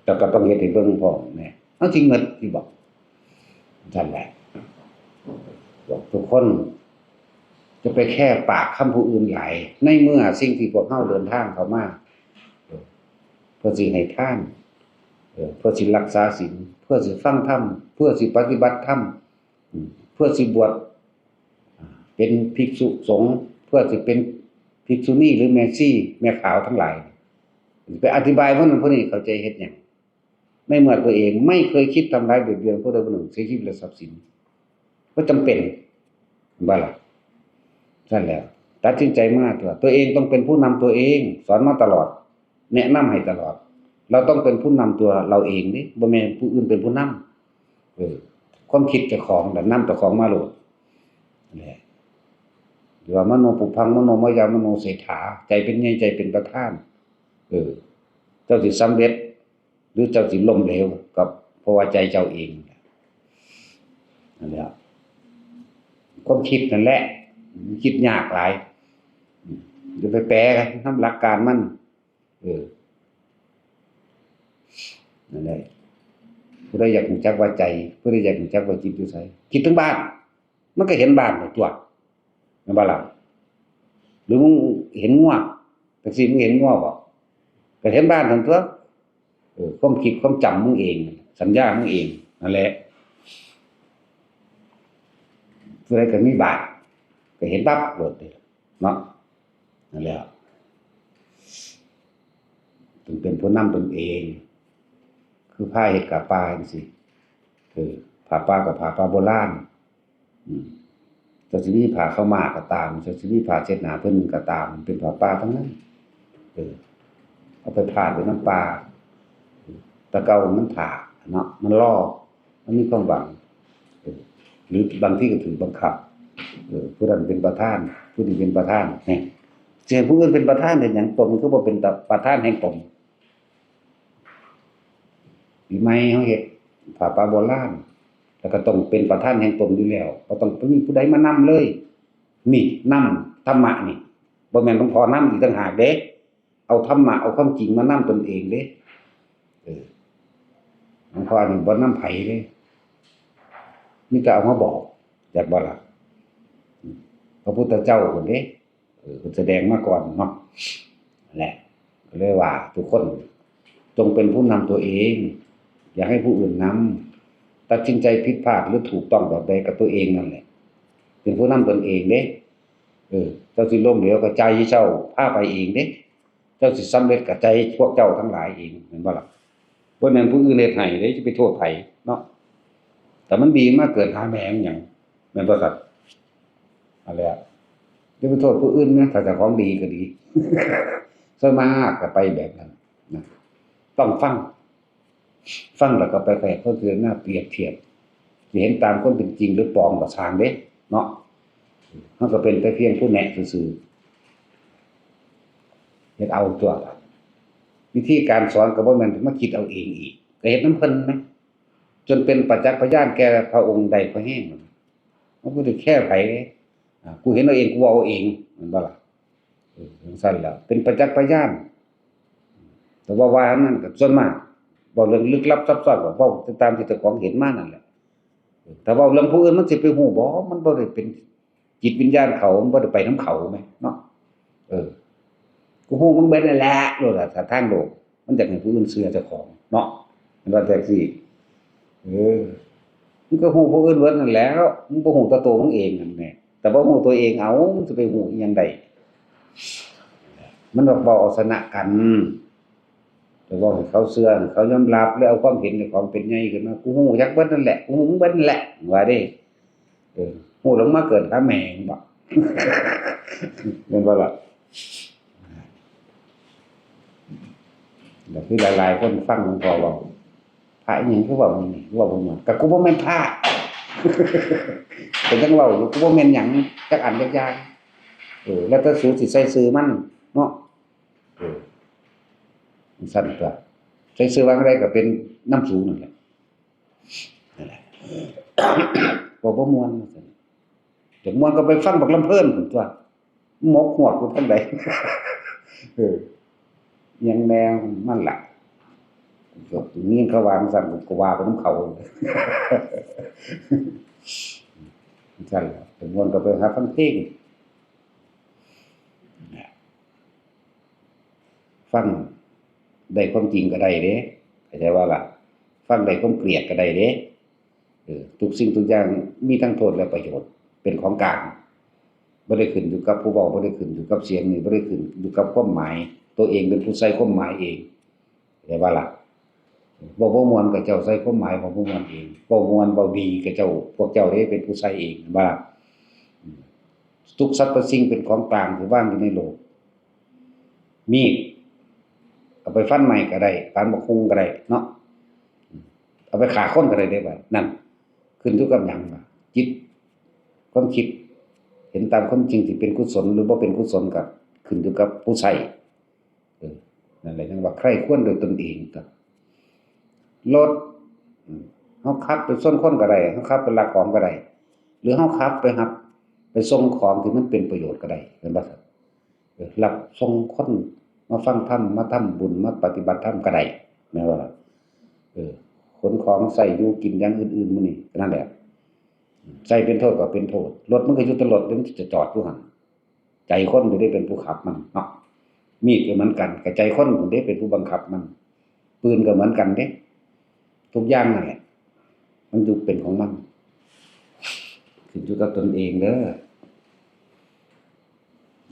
แต่ก็ต้องเฮ็ดให้เบิ่งพร้อมแหน่ เอาสิเงิดสิบอก ซั่นแหละ บอกทุกคน จะไปแค่ปากคำผู้อื่นหลาย ในเมื่อสิ่งที่พวกเฮาเดินทางเข้ามา เออ เพื่อสิให้ทาน เออ เพื่อสิรักษาศีล เพื่อสิฟังธรรม เพื่อสิปฏิบัติธรรม อืม เพื่อสิบวช อ่า เป็นภิกษุสงฆ์ เพื่อสิเป็นภิกษุณีหรือแม่ชี แม่ขาวทั้งหลาย ไปอธิบายพวกนั้นพวกนี้เข้าใจเฮ็ดหยัง ในเมื่อตัวเองไม่เคยคิดทำร้ายเบียดเบียนผู้ใดผู้หนึ่ง เสียชีวิตและทรัพย์สิน บ่จำเป็น บ่ล่ะ ซั่นแหละ ตัดสินใจมาตั๊ว ตัวเองต้องเป็นผู้นำตัวเอง สอนมาตลอด แนะนำให้ตลอด เราต้องเป็นผู้นำตัวเราเองเด้ บ่แม่นผู้อื่นเป็นผู้นำ เออ ความคิดเจ้าของน่ะนำเจ้าของมาโลด นั่นแหละ หรือว่ามโนปุพพัง มโนมยา มโนเศรษฐา ใจเป็นใหญ่ ใจเป็นประธาน เออ เจ้าสิสำเร็จ หรือเจ้าสิล้มเหลว ก็เพราะว่าใจเจ้าเอง นั่นแหละ ความคิดนั่นแหละ คิดยากหลาย อย่าไปแปลนำหลักการมัน เออ นั่นแหละ ผู้ใดอยากรู้จักว่าใจ ผู้ใดอยากรู้จักว่าจิตอยู่ไส คิดถึงบ้าน มันก็เห็นบ้านตั๊ว แม่นบ่ล่ะ หรือมึงเห็นงัว จั่งซี้มึงเห็นงัวบ่ ก็เห็นบ้านตั๊ว เออ ความคิดความจำมึงเอง สัญญามึงเอง นั่นแหละ ผู้ใดก็มีบ้าน ก็เห็นปั๊บโลดเด้ เนาะ นั่นแหละ ต้องเป็นผู้นำตนเอง คือผ้าเฮ็ดกาป้าจั่งซี้ เออ ผ้าป้ากับผ้าป้าโบราณ อืม เจ้าสิมีผ้าขาวม้าก็ตาม เจ้าสิมีผ้าเช็ดหน้าผืนหนึ่งก็ตาม เป็นผ้าป้าทั้งนั้น เออ เอาไปพาดไว้นำป่า แต่เก่ามันถ่าเนาะ มันรอ มันมีความหวัง เออ หรือบางที่ก็ถือบังคับ เออ ผู้นั้นเป็นประธาน ผู้นี้เป็นประธาน เนี่ย สิให้ผู้อื่นเป็นประธานเฮ็ดหยัง ตนคือบ่เป็นประธานแห่งตน ปีใหม่เฮาเฮ็ดผ้าป่าโบราณ แล้วก็ต้องเป็นประธานแห่งตนอยู่แล้ว บ่ต้องมีผู้ใดมานำเลย นี่นำธรรมะนี่ บ่แม่นหลวงพ่อนำอีกต่างหากเด้ เอาธรรมะ เอาความจริงมานำตนเองเด้ เออ หลวงพ่อนี่บ่นำไผเด้ มีแต่เอามาบอก จักบ่ล่ะ พระพุทธเจ้าพุ้นเด้ เออ เพิ่นแสดงมาก่อนเนาะ นั่นแหละ ก็เลยว่าทุกคนจงเป็นผู้นำตัวเอง อย่าให้ผู้อื่นนำ ตัดสินใจผิดพลาดหรือถูกต้องแบบใดกับตัวเองนั่นแหละ เป็นผู้นำตนเองเด้ เออ เจ้าสิล้มเหลวก็ใจเจ้าพาไปเองเด้ เจ้าสิสำเร็จก็ใจพวกเจ้าทั้งหลายเอง แม่นบ่ล่ะ บ่แม่นผู้อื่นเฮ็ดให้เด้ จะไปโทษไผเนาะ แต่มันดีมาเกิดหาแม่งหยัง แม่นบ่ครับ อันแหละ จะไปโทษผู้อื่นนะ ถ้าเจ้าของดีก็ดี ส่วนมากก็ไปแบบนั้นนะ ต้องฟัง ฟังแล้วก็ไปแปลกก็คือหน้าเปรียบเทียบ จะเห็นตามความเป็นจริงหรือปลอมก็ช่างเด้ เนาะ มันก็เป็นแต่เพียงผู้แนะซื่อๆ เฮ็ดเอาตัว วิธีการสอนก็บ่แม่นมาคิดเอาเองอีก ก็เฮ็ดนำเพิ่นนะ จนเป็นประจักษ์พยานแก่พระองค์ได้พอแฮง มันบ่ได้แค่ไผเด้ อ่า กูเห็นเอาเอง กูเว้าเอาเอง แม่นบ่ล่ะ เออ จั่งซั้นล่ะ เป็นประจักษ์พยาน แต่ว่าว่านั้นก็ส่วนมาก เว้าเรื่องลึกลับซับซ้อน ก็เว้าตามที่เจ้าของเห็นมานั่นแหละ เออ ถ้าเว้าเรื่องผู้อื่นมันสิไปฮู้บ่ มันบ่ได้เป็นจิตวิญญาณเขา มันบ่ได้ไปนำเขาแหมเนาะ เออ กูฮู้มึงเบิดนั่นแหละ โลดล่ะ ถ้าทางโลก มันอยากให้ผู้อื่นเชื่อเจ้าของเนาะ มันว่าจั่งซี้ เออ มึงก็ฮู้ผู้อื่นเบิดนั่นแหล้ว มึงบ่ฮู้แต่ตัวมึงเองนั่นแหละ แต่บ่ฮู้ตัวเอง เอ้า มึงสิไปฮู้อีหยังได้ มันบอกเว้าเอาชนะกัน แต่เว้าให้เขาเชื่อ ให้เขายอมรับ แล้วเอาความเห็นในของเป็นใหญ่ขึ้นมา กูฮู้จักเบิดนั่นแหละ กูฮู้มึงเบิดนั่นแหละ ว่าเด้ เออ ฮู้แล้วมาเกิดหาแม่งบ่ แม่นบ่ล่ะ ก็คือหลายๆคนฟังหลวงพ่อเว้า พระอีหยังคือเว้านี่ เว้าบ่ม่วน ก็กูบ่แม่นพระ ก็ยังเว้าอยู่ กูบ่แม่นหยังจักอันจักอย่าง เออ แล้วแต่สูสิใส่ชื่อมันเนาะ เออ จั่งซั้นตัว ใส่ชื่อว่าจั่งใดก็เป็นนำสูนั่นแหละ นั่นแหละ เว้าบ่ม่วนว่าซั่น อยากม่วนก็ไปฟังบักลำเพิ่นพุ้นตัว หมกฮวกอยู่ทางใด เออ ยังแนวมันล่ะ ก็ยินเขาว่าจั่งซั้น ก็ว่าไปนำเขา จั่งซั้นล่ะ อยากม่วนก็ไปหาฟังเพลง ฟังได้ความจริงก็ได้เด้ เข้าใจบ่ล่ะ ฟังได้ความเกลียดก็ได้เด้ เออ ทุกสิ่งทุกอย่างมีทั้งโทษและประโยชน์ เป็นของกลาง บ่ได้ขึ้นอยู่กับผู้เว้า บ่ได้ขึ้นอยู่กับเสียงนี่ บ่ได้ขึ้นอยู่กับความหมาย ตัวเองเป็นผู้ใส่ความหมายเอง เข้าใจบ่ล่ะ เว้าบ่ม่วนก็เจ้าใส่ความหมายของบ่ม่วนเอง เว้าม่วนเว้าดีก็เจ้า พวกเจ้าเด้เป็นผู้ใส่เอง เห็นบ่ล่ะ อืม ทุกสรรพสิ่งเป็นของกลางที่วางอยู่ในโลก มีด เอาไปฟันไม้ก็ได้ ฟันบักฮุ่งก็ได้เนาะ เอาไปฆ่าคนก็ได้เด้บัด นั่น ขึ้นอยู่กับหยังวะ จิต ความคิด เห็นตามความจริงที่เป็นกุศลหรือบ่เป็นกุศลก็ขึ้นอยู่กับผู้ใช้ เออ นั่นแหละจั่งว่าใคร่ครวญโดยตนเองก็ รถ อืม เฮาขับไปชนคนก็ได้ เฮาขับไปลักของก็ได้ หรือเฮาขับไปรับ ไปส่งของที่มันเป็นประโยชน์ก็ได้ แม่นบ่ครับ เออ รับส่งคนมาฟังธรรม มาทำบุญ มาปฏิบัติธรรมก็ได้ แม่นบ่ล่ะ เออ ขนของใช้อยู่กินอย่างอื่นๆ มื้อนี้ก็นั่นแหละ ใช้เป็นโทษก็เป็นโทษ รถมันก็อยู่แต่รถ มันจะจอดอยู่หั่น ใจคนบ่ได้เป็นผู้ขับมันเนาะ มีดก็เหมือนกัน ก็ใจคนบ่ได้เป็นผู้บังคับมัน ปืนก็เหมือนกันเด้ ทุกอย่างนั่นแหละ มันอยู่เป็นของมัน ขึ้นอยู่กับตนเองเด้อ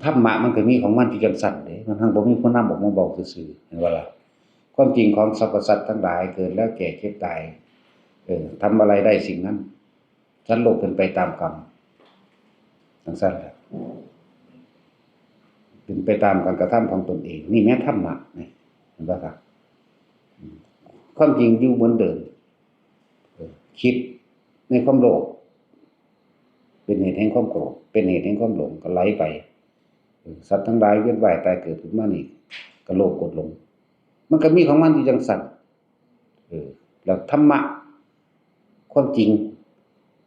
ธรรมะมันก็มีของมันที่จั่งซั้นเด้ มันทั้งบ่มีผู้นำออกมาเว้าซื่อๆ เห็นบ่ล่ะ ความจริงของสรรพสัตว์ทั้งหลายเกิดแล้วแก่เจ็บตาย เออ ทำอะไรได้สิ่งนั้น สัตว์โลกเป็นไปตามกรรม จั่งซั้นแหละ เป็นไปตามการกระทำของตนเอง นี่แม่นธรรมะนี่ เห็นบ่ครับ อืม ความจริงอยู่เหมือนเดิม เออ คิดในความโลภ เป็นเหตุแห่งความโกรธ เป็นเหตุแห่งความหลง ก็ไหลไป เออ สัตว์ทั้งหลายเวียนว่ายตายเกิดขึ้นมานี่ ก็โลภโกรธหลง มันก็มีของมันอยู่จังซั่น เออ แล้วธรรมะ ความจริง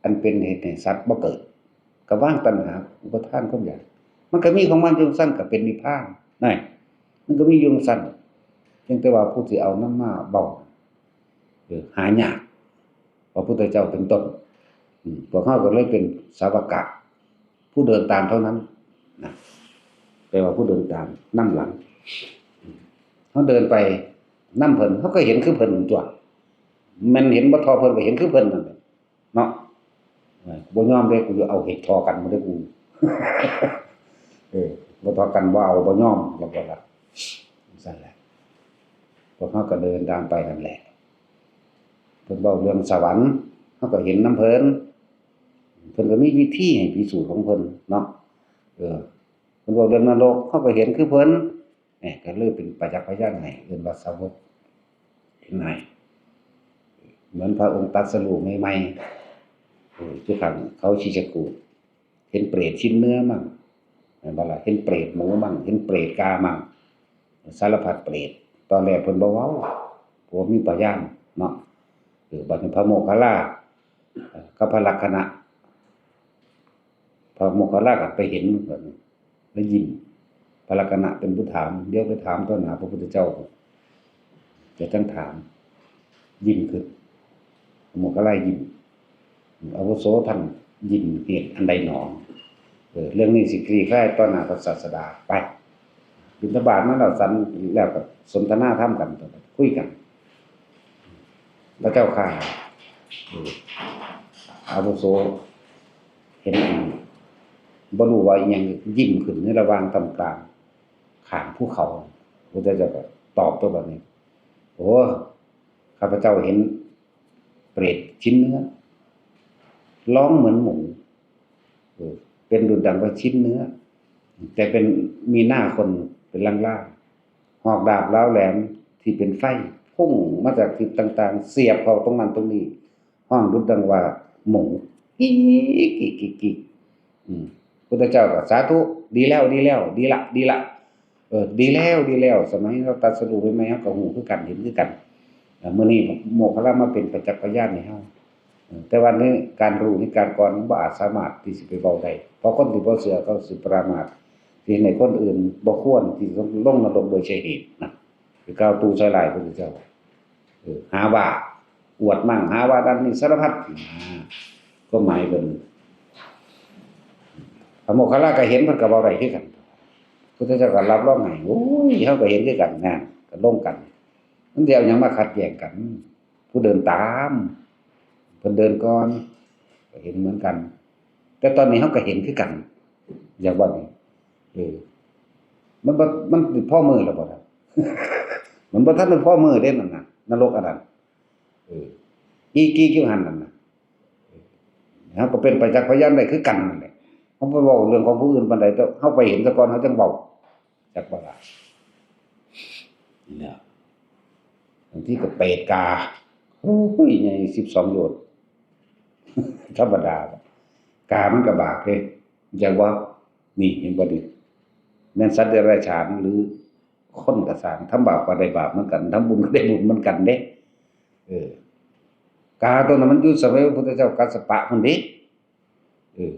อันเป็นเหตุให้สัตว์บ่เกิด ก็วางตัณหา อุปาทาน ความอยาก มันก็มีของมันอยู่จังซั่น ก็เป็นนิพพาน นั่น มันก็มีอยู่จังซั่น เพียงแต่ว่าผู้ที่เอานำมาเว้า เออ หายาก พระพุทธเจ้าเป็นต้น อืม พวกเฮาก็เลยเป็นสาวกะ ผู้เดินตามเท่านั้นนะ แปลว่าผู้เดินตามนำหลัง อืม เฮาเดินไปนำเพิ่น เฮาก็เห็นคือเพิ่นตั๊ว แม่นเห็นบ่เท่าเพิ่นก็เห็นคือเพิ่นนั่นแหละ เนาะ เออ บ่ยอมเด้ กูจะเอาเห็ดทอกันมาเด้อกู เออ บ่ทอกัน บ่เอา บ่ยอม แล้วก็ว่า ซั่นแหละ พวกเฮาก็เดินตามไปนั่นแหละ เพิ่นเว้าเรื่องสวรรค์ เฮาก็เห็นนำเพิ่น เพิ่นก็มีวิธีให้พิสูจน์ของเพิ่นเนาะ เออ เพิ่นเว้าเรื่องนรก เฮาก็เห็นคือเพิ่น เนี่ย ก็เลยเป็นประจักษ์พยานให้ เอิ้นว่าสาวก เห็นให้ เหมือนพระองค์ตรัสรู้ใหม่ๆ เออ คือคันเขาคิดจะกู เห็นเปรตชิ้นเนื้อมั่ง แม่นบ่ล่ะ เห็นเปรตหมูมั่ง เห็นเปรตกามั่ง สารพัดเปรต ตอนแรกเพิ่นบ่เว้า เพราะว่ามีพยานเนาะ เออ บัดนี้พระโมคคัลลา เอ่อ กับพระลักขณะ พระโมคคัลลาก็ไปเห็นบัดนี้ แล้วยิ้ม พระลักขณะเป็นผู้ถาม เดี๋ยวไปถามต่อหน้าพระพุทธเจ้า จะจั่งถาม ยิ้มขึ้น พระโมคคัลลายิ้ม อาวุโส ท่านยิ้มเหตุอันใดหนอ เออ เรื่องนี้สิคลี่คลายต่อหน้าพระศาสดา ไป บิณฑบาตมาแล้ว ฉันแล้วก็สนทนาธรรมกัน คุยกัน พระเจ้าข้า เออ อาวุโส เห็นอัน บ่รู้ว่าอิหยัง ยิ้มขึ้นในระหว่างท่ามกลาง ข้างภูเขา พระพุทธเจ้าก็ตอบตัวบัดนี้ โอ้ ข้าพเจ้าเห็นเปรตชิ้นเนื้อ ร้องเหมือนหมู เออ เป็นดุจดังว่าชิ้นเนื้อ แต่เป็น มีหน้าคนเป็นล่างๆ หอกดาบร้าวแหลมที่เป็นไฟพุ่งมาจากทิศต่างๆ เสียบเข้าตรงนั้นตรงนี้ ฮ้องดุจดังว่าหมู กิกกิกกิกกิก อืม พุทธเจ้าก็สาธุ ดีแล้ว ดีแล้ว ดีละ ดีละ เออ ดีแล้ว ดีแล้ว สมัยเราตรัสรู้ใหม่ๆ เราก็ฮู้คือกัน เห็นคือกัน เออ มื้อนี้โมคคัลลามาเป็นประจักษ์พยานให้เรา เออ แต่ว่าในการรู้ในการก่อนมันบ่อาจสามารถที่สิไปเว้าได้ เพราะคนที่บ่เชื่อเขาสิประมาท ที่ให้คนอื่นบ่ควรที่จะลงนรกโดยใช่เหตุนะ คือกล่าวตู่ใส่ร้ายพระพุทธเจ้า เออ หาว่าอวดมั่ง หาว่านั่นนี่สารพัด อ่า ก็หมายเป็น พระโมคคัลลาก็เห็น เพิ่นก็เว้าได้คือกัน พุทธเจ้าก็รับรองให้ โอ้ย เฮาก็เห็นคือกัน นั่น ก็ลงกัน มันสิเอาหยังมาขัดแย้งกัน ผู้เดินตาม เพิ่นเดินก่อน ก็เห็นเหมือนกัน แต่ตอนนี้เฮาก็เห็นคือกัน อยากว่านี่ เออ มันบ่ มันสิพอมื้อแล้วบ่ล่ะ มันบ่ทันได้พอมื้อเด้นั่นน่ะ นรกอันนั้น เออ อีกกี่อยู่หั่นนั่นน่ะ เฮาก็เป็นประจักษ์พยานได้คือกันนั่นแหละ เฮาไปเว้าเรื่องของผู้อื่นปานใด แต่เฮาไปเห็นซะก่อน เฮาจั่งเว้า จักบ่ล่ะ นี่แหละ บางทีก็เปรตกา โอ้ย ใหญ่สิบสองโยชน์ ธรรมดา กามันก็บาปเด้ จักบ่ นี่เห็นบ่นี่ แม่นสัตว์เดรัจฉานหรือคนก็ซ่าง ทำบาปก็ได้บาปเหมือนกัน ทำบุญก็ได้บุญเหมือนกันเด้ เออ กาตัวนั้นมันอยู่สมัยพระพุทธเจ้ากัสสปะพุ้นเด้ เออ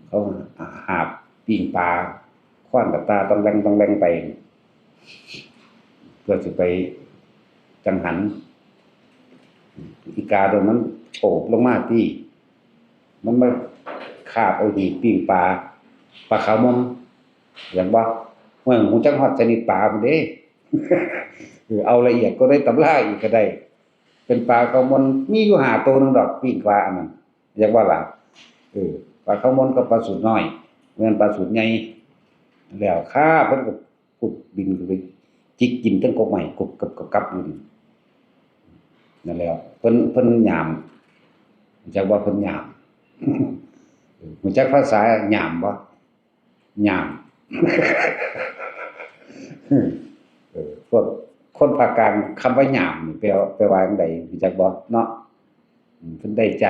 เขาหาบปิ้งปลา คว้างกับตาต้องแรงต้องแรงไป เพื่อสิไปจังหัน อีกาตัวนั้นโฉบลงมาตี้ มันมาคาบเอาหีบปิ้งปลา ปลาขาวมน อยากบ่ เมืองฮู้จักฮอดชนิดปลาพุ้นเด้ เออ เอาละเอียดก็ได้ตำราอีกก็ได้ เป็นปลาขาวมน มีอยู่ห้าตัวหนึ่งดอก ปิ้งปลาอันนั้น อยากว่าล่ะ เออ ปลาขาวมนกับปลาสูตรน้อย เหมือนปลาสูตรใหญ่ แล้วข้าเพิ่นก็พุดบินขึ้นไปจิกกินทั้งกกไม้ กรุบกรับกรุบกรับอยู่นี่ นั่นแหละ เพิ่น เพิ่นยาม จักว่าเพิ่นยาม รู้จักภาษายามบ่ ยาม เออ พวกคนภาคกลางคำว่ายามนี่แปล แปลว่าจั่งใด รู้จักบ่เนาะ อืม เพิ่นได้ใจ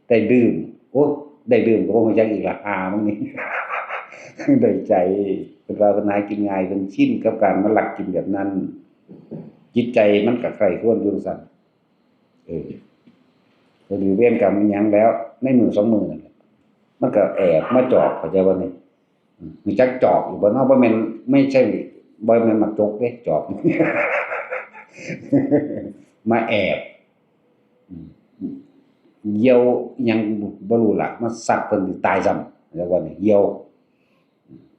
ได้ดื่ม โอ้ ได้ดื่มก็บ่ฮู้จักอีกละ หามึงนี่ ได้ใจ เพิ่นว่าเพิ่นหากินง่าย เพิ่นชินกับการมาลักกินแบบนั้น จิตใจมันก็ใคร่ครวญอยู่จั่งซั้น เออ ก็ถือเวรกรรมอิหยังแล้ว ในมื้อสองมื้อนั่นแหละ มันก็แอบมาจอบ เข้าใจบ่นี่ อืม รู้จักจอบอยู่บ่เนาะ บ่แม่น ไม่ใช่ บ่แม่นหมากจกเด้ จอบ มาแอบ อืม เหยี่ยวอิหยังบ่รู้ล่ะ มาซัดเพิ่นตายซ้ำ แล้วว่านี่ เหยี่ยว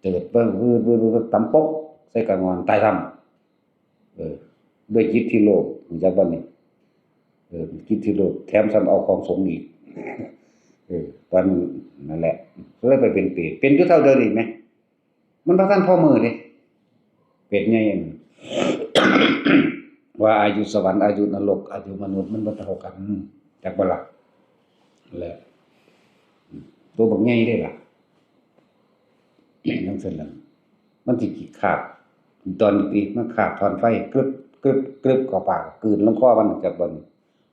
เจิดเบิ่ง วืด วืด วืด ตำปก ใส่กะงอน ตายซ้ำ เออ ด้วยจิตที่โลภ รู้จักบ่นี่ เออ จิตที่โลภ แถมซ้ำเอาของสงฆ์อีก เออ ตอนนั้นแหละ ก็เลยไปเป็นเปรต เป็นอยู่เท่าเดิมอีกไหม มันบ่ทันพอมื้อเด้ เปรตใหญ่นั่น ว่าอายุสวรรค์ อายุนรก อายุมนุษย์ มันบ่เท่ากัน จักบ่ล่ะ และ ตัวบักใหญ่เด้ล่ะ จั่งซั่นล่ะ มันสิขี้คาบ ตอนนี้มันคาบถ่อนไฟ กรึบ กรึบ กรึบ เข้าปาก กลืนลงคอมัน จักบ่นี่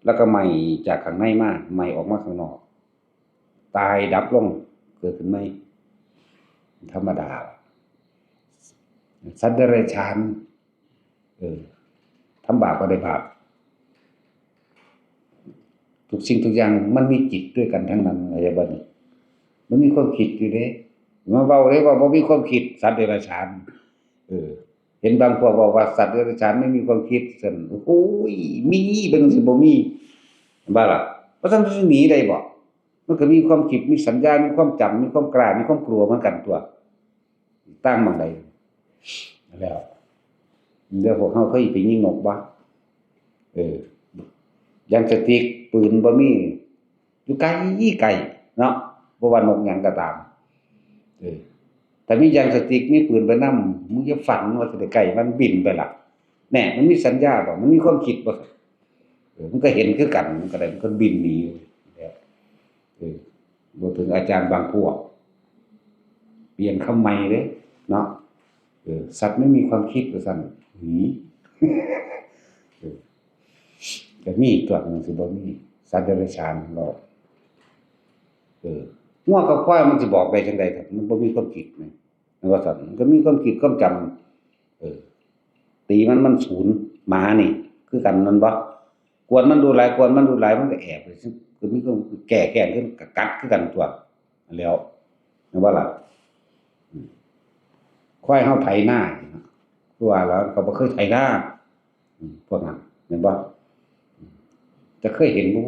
แล้วก็ไหม้จากข้างในมา ไหม้ออกมาข้างนอก ตายดับลง เกิดขึ้นใหม่ ธรรมดา สัตว์เดรัจฉาน เออ ทำบาปก็ได้บาป ทุกสิ่งทุกอย่างมันมีจิตด้วยกันทั้งนั้น เข้าใจบ่นี่ มันมีความคิดอยู่เด้ มาเว้าเด้ว่าบ่มีความคิด สัตว์เดรัจฉาน เออ เห็นบางพวกบอกว่าสัตว์เดรัจฉานไม่มีความคิด ซั่น โอ้โหย มี เบิ่งสิบ่มี เห็นบ่ล่ะ เพราะฉะนั้นมันสิหนีได้บ่ มันก็มีความคิด มีสัญญา มีความจำ มีความกล้า มีความกลัวเหมือนกันตั๊ว ต่างหม่องใด แล้ว เดี๋ยวพวกเฮาเคยไปยิงนกบ่ เออ ยางสติ๊ก ปืนบ่มี อยู่ไกลไกลเนาะ บ่ว่านกหยังก็ตาม เออ ถ้ามียางสติ๊ก มีปืนไปนำ มึงอย่าฝันว่าสิได้ใกล้มัน บินไปละ แน่ มันมีสัญญาบ่ มันมีความคิดบ่ เออ มันก็เห็นคือกัน มันก็ได้ มันก็บินหนีแล้ว เออ บ่ถึงอาจารย์บางพวก เปลี่ยนคำใหม่เด้ เนาะ เออ สัตว์ไม่มีความคิดว่าซั่น หนี เออ ก็มีตั๊ว มันสิบ่มี สัตว์เดรัจฉานเนาะ เออ งัวกับควายมันสิบอกได้จั่งใด มันบ่มีความคิดแหม มันว่าซั่น มันก็มีความคิดความจำ เออ ตีมัน มันสูน หมานี่ คือกันแม่นบ่ กวนมันดูหลาย กวนมันดูหลาย มันก็แอบไป คือมีความแก้แค้น คือกัดคือกันตั๊ว แล้ว แม่นบ่ล่ะ อืม ควายเฮาไถนา คือว่าแล้ว เขาบ่เคยไถนา อืม พวกนั้น แม่นบ่ อืม จะเคยเห็นบ่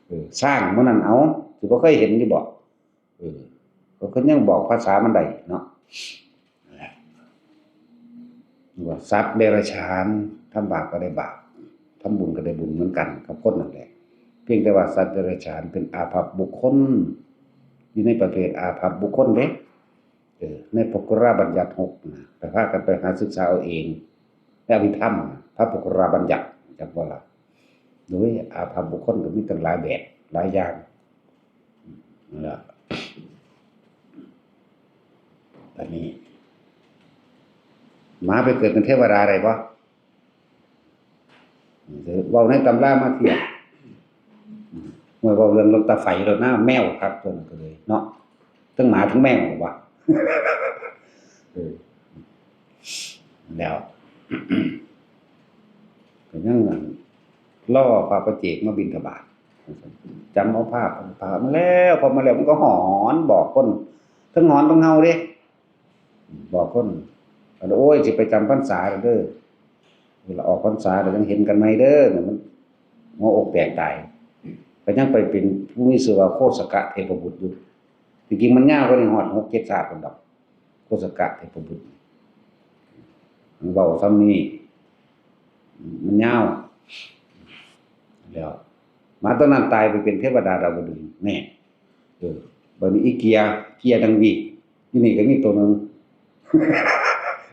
เออ ช้างมื้อนั้น เอ้า สิบ่เคยเห็นอยู่บ่ เออ เขาก็ยังบอกภาษามันได้เนาะ ว่าสัตว์เดรัจฉาน ทำบาปก็ได้บาป ทำบุญก็ได้บุญเหมือนกันกับคนนั่นแหละ เพียงแต่ว่าสัตว์เดรัจฉานเป็นอาภัพบุคคล อยู่ในประเภทอาภัพบุคคลเด้ เออ ในปุคคลบัญญัติหกนะ ไปพากันไปหาศึกษาเอาเอง ในอภิธรรมนะ พระปุคคลบัญญัติ จักบ่ล่ะ โดยอาภัพบุคคลก็มีตั้งหลายแบบ หลายอย่าง นั่นล่ะ บัดนี้ หมาไปเกิดเป็นเทวดาได้บ่ เว้าในตำรามาเทียบ เมื่อเว้าเรื่องหลวงตาไฟแล้วนะ แมวครับ ตัวนั้นก็เลยเนาะ ทั้งหมาทั้งแมวว่ะ เออ แล้ว ก็ยังรอพระปัจเจกมาบิณฑบาต จำเอาภาพ พระมาแล้ว พอมาแล้วมันก็หอนบอกคน ทั้งหอนทั้งเฮาเด้ บอกคน โอ้ย สิไปจำพรรษาแล้วเด้อ เวลาออกพรรษาแล้วยังเห็นกันใหม่เด้อ เนี่ยมันหัวอกแตกตาย ก็ยังไปเป็นผู้มีชื่อว่าโคสกะเทพบุตรอยู่ จริงๆมันยาวกว่านี้ ฮอดหกเจ็ดชาติพุ้นดอก โคสกะเทพบุตร มันเว้าซ้ำนี้ มันยาว แล้ว หมาตัวนั้นตายไปเป็นเทวดาดาวดึงส์ แน่ เออ บัดนี้อีเกีย เกียดังวีก อยู่นี่ก็มีตัวหนึ่ง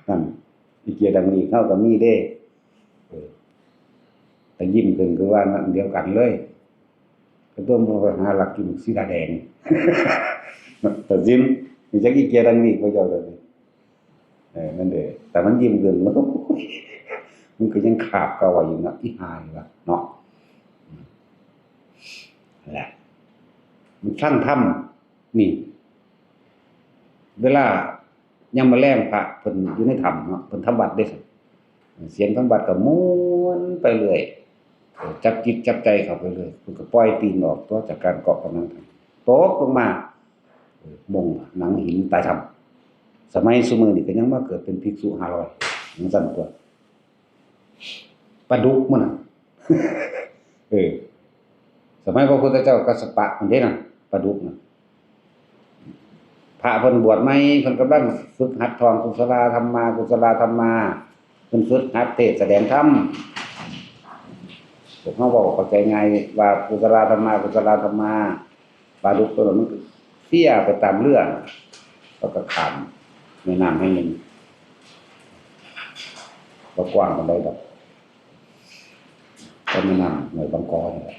นั่น อีเกียดังวีก เฮาก็มีเด้ เออ แต่ยิ้มขึ้นคือว่านั่นเดียวกันเลย ก็ต้องไปหาหลักกินสีดาแดง แต่ยิ้ม มีจักอีเกียดังวีกบ่เจ้าเลย เออ นั่นเด้ แต่มันยิ้มขึ้น มันก็ มันก็ยังคาบเก่าอยู่นะ อีห่านี่ว่ะ เนาะ อืม นั่นแหละ มันฟังธรรม นี่ เวลายามมื้อแลงพระเพิ่นอยู่ในถ้ำเนาะ เพิ่นทำวัตรเด้ เสียงทำวัตรก็ม่วนไปเรื่อย จับจิตจับใจเข้าไปเรื่อย เพิ่นก็ปล่อยตีนออกตัวจากการเกาะกำลังธรรม ตกลงมา เออ มงหนังหินตายถ้ำ สมัยซุมื้อนี้ก็ยังมาเกิดเป็นภิกษุห้าร้อย จั่งซั้นตั๊ว ปลาดุกมันน่ะ เออ สมัยพระพุทธเจ้ากัสสปะมันเด้นั่น ปลาดุกน่ะ พระเพิ่นบวชใหม่ เพิ่นกำลังฝึกหัดท่องกุศลาธัมมา กุศลาธัมมา เพิ่นฝึกหัดเทศน์แสดงธรรม พวกเฮาเว้าเข้าใจง่ายว่ากุศลาธัมมา กุศลาธัมมา ปลาดุกตัวนั้นมันก็เสียไปตามเรือน่ะ แล้วก็ข้ามแม่น้ำแห่งหนึ่ง บ่กว้างปานใดดอก ก็แม่น้ำห้วยบางกอนี่แหละ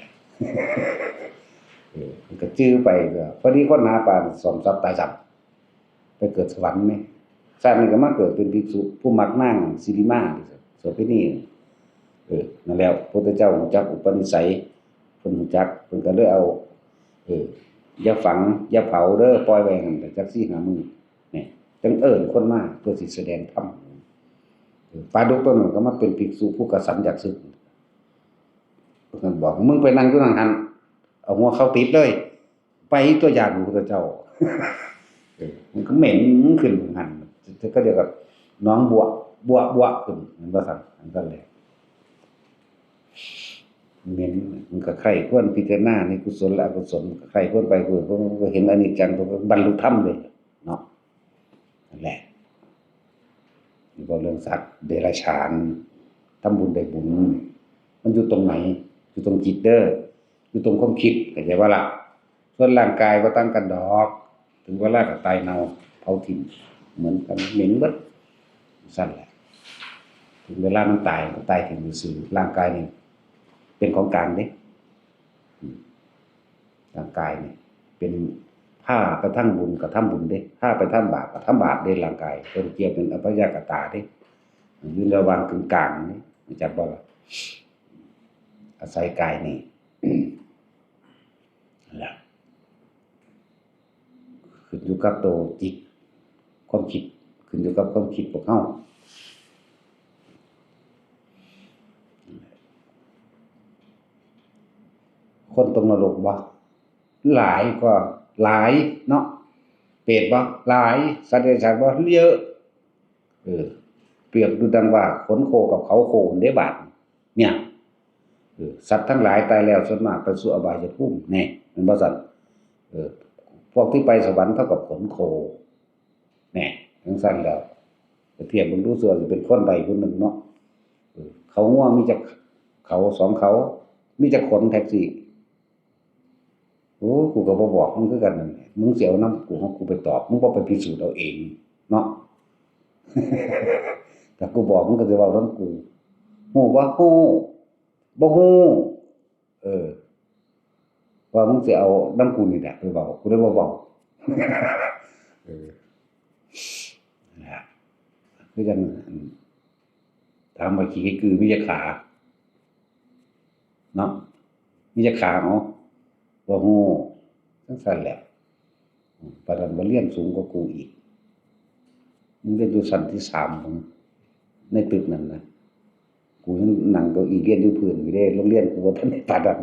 เออ มันก็จื้อไปก็ พอดีคนหาปลาซ่อมสับตายซ้ำ ไปเกิดสวรรค์ไหม ชาตินี้ก็มาเกิดเป็นภิกษุผู้มักนางสิริมา โสเภณี เออ นั่นแหละ พระพุทธเจ้ารู้จักอุปนิสัย เพิ่นรู้จัก เพิ่นก็เลยเอา เออ อย่าฝัง อย่าเผาเด้อ ปล่อยไว้หั่นล่ะจักสี่ห้ามื้อ นี่ จั่งเอิ้นคนมาเพื่อสิแสดงธรรม เออ ปลาดุกตัวนั้นก็มาเป็นภิกษุผู้กระสันอยากสึก เพิ่นบอก มึงไปนั่งอยู่นั่นหั่น เอาหัวเข้าติดเลย ไปตั๊ว ย่านพระพุทธเจ้า เออ มันก็เหม็นขึ้นหั่น ก็เรียกว่าหนองบัว บัว บัวขึ้น มันว่าซั่น อันนั้นแหละ เหม็น มันก็ใคร่ควรพิจารณาในกุศลและอกุศล มันก็ใคร่ควรไป เพื่อ เพื่อ เพื่อเห็นอนิจจัง เพื่อบรรลุธรรมเลยเนาะ นั่นแหละ นี่ก็เรื่องสัตว์เดรัจฉาน ทำบุญได้บุญ มันอยู่ตรงไหน อยู่ตรงจิตเด้อ อยู่ตรงความคิด เข้าใจบ่ล่ะ ส่วนร่างกายบ่ต่างกันดอก ถึงเวลาก็ตายเน่า เผาถิ่ม เหมือนกัน เหม็นเบิด ซั่นแหละ ถึงเวลามันตาย มันก็ตายถิ่มซื่อๆ ร่างกายนี่เป็นของกลางเด้ อืม ร่างกายนี่เป็น พาไปทางบุญก็ทำบุญเด้ พาไปทางบาปก็ทำบาปเด้ ร่างกาย เพิ่นเกี่ยวเป็นอัพยากตาเด้ อยู่ระหว่างกึ่งกลางนี่ รู้จักบ่ล่ะ อาศัยกายนี่ นั่นแหละ ขึ้นอยู่กับตัวจิต ความคิด ขึ้นอยู่กับความคิดพวกเฮา คนตกนรกบ่ หลายกว่า หลายเนาะ เปรตบ่ หลาย สัตว์เดรัจฉานบ่ เยอะ เออ เปรียบดูดังว่าขนโคกับเขาโคเด้บาด เนี่ย เออ สัตว์ทั้งหลายตายแล้วส่วนมากไปสู่อบายภูมิ แน่ แม่นบ่ซั่น เออ พวกที่ไปสวรรค์เท่ากับขนโค แน่ จั่งซั่นแล้ว ไปเทียบเบิ่งดู ส่วนสิเป็นคนใดคนหนึ่งเนาะ เออ เขางัวมีจักเขา สองเขา มีจักขนแท็กซี่ โอ้ กูก็บ่บอกมึงคือกันนั่นแหละ มึงสิเอานำกู ของกูไปตอบ มึงบ่ไปพิสูจน์เอาเองเนาะ ถ้ากูบอกมึงก็สิเว้านำกู ฮู้บ่ ฮู้ บ่ฮู้ เออ ว่ามึงสิเอานำกูนี่แหละไปเว้า กูเลยบ่เว้า เออ นั่นแหละ คือจั่ง ถามว่าขี้คือมีจักขา เนาะ มีจักขา เอ้า บ่ฮู้ จั่งซั้นแหละ อืม ปานนั้นบ่เรียนสูงกว่ากูอีก มึงเรียนอยู่ชั้นที่สามของ ในตึกนั่นนะ กูยังนั่งเก้าอี้เรียนอยู่พื้นอยู่เด้ โรงเรียนกูบ่ทันได้ปานนั้น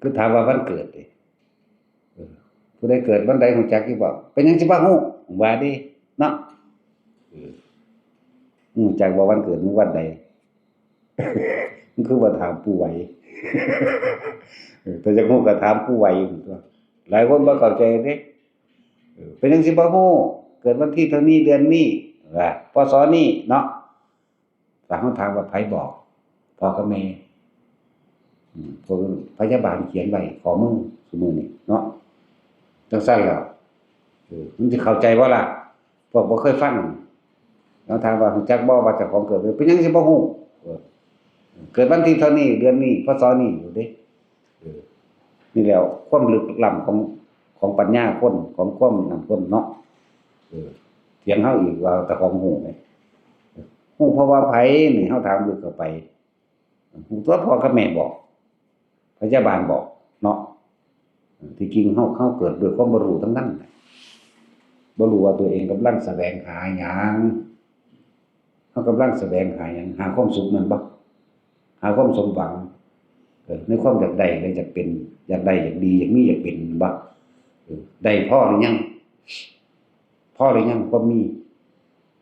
คือถามว่าวันเกิดเด้ เออ ผู้ใดเกิดวันใดรู้จักอยู่บ่ เป็นหยังสิบ่ฮู้ ว่าเด้ เนาะ เออ รู้จักบ่วันเกิดมึงวันใด มึงคือบ่ถามปู่ไหว เออ ถ้าอยากฮู้ก็ถามปู่ไหวตั๊ว หลายคนบ่เข้าใจเด้ เออ เป็นหยังสิบ่ฮู้ เกิดวันที่เท่านี้เดือนนี้ ว่า พ.ศ. นี้เนาะ ถ้าเฮาถามว่าไผบอก พ่อกับแม่ อืม พวกพยาบาลเขียนไว้ ข้อมือซุมื้อนี้เนาะ จั่งซั้นแหล้ว เออ มันสิเข้าใจบ่ล่ะ พวกบ่เคยฟัง แล้วถามว่ารู้จักบ่ว่าเจ้าของเกิด เป็นหยังสิบ่ฮู้ เออ เกิดวันที่เท่านี้ เดือนนี้ พ.ศ. นี้ อยู่เด้ เออ นี่แหละความลึกล้ำของ ของปัญญาคน ของความนั่นคนเนาะ เออ เถียงเฮาอีกว่าเจ้าของฮู้ไหม ฮู้เพราะว่าไผนี่ เฮาถามลึกเข้าไป ฮู้ตัวพ่อกับแม่บอก พยาบาลบอกเนาะ ที่จริงเฮา เฮาเกิดด้วยความบ่ฮู้ทั้งนั้น บ่ฮู้ว่าตัวเองกำลังแสวงหาหยัง เฮากำลังแสวงหาหยัง หาความสุขแม่นบ่ หาความสมหวัง เออ ในความอยากได้และอยากเป็น อยากได้ อยากดี อยากมี อยากเป็นแม่นบ่ เออ ได้พอหรือยัง พอหรือยังความมี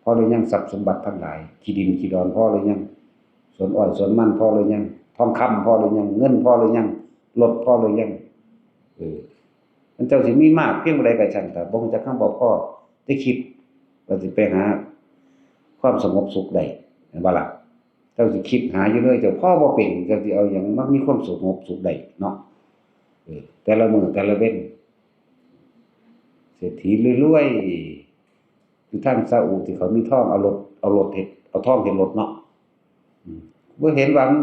พอหรือยังทรัพย์สมบัติทั้งหลาย ขี้ดินขี้ดอนพอหรือยัง สวนอ้อยสวนมันพอหรือยัง ทองคำพอหรือยัง เงินพอหรือยัง รถพอหรือยัง เออ มันเจ้าสิมีมากเพียงใดก็ช่าง แต่บ่ฮู้จักคำว่าพอ แต่คิดว่าสิไปหาความสงบสุขได้ แม่นบ่ล่ะ เจ้าสิคิดหาอยู่เลย เจ้าพอบ่เป็น เจ้าสิเอาหยังมามีความสงบสุขได้เนาะ เออ แต่ละมื้อแต่ละเว็น เศรษฐีรวยๆ อยู่ทางซาอุที่เขามีทอง เอารถ เอารถเฮ็ด เอาทองเฮ็ดรถเนาะ อืม บ่เห็นว่ามัน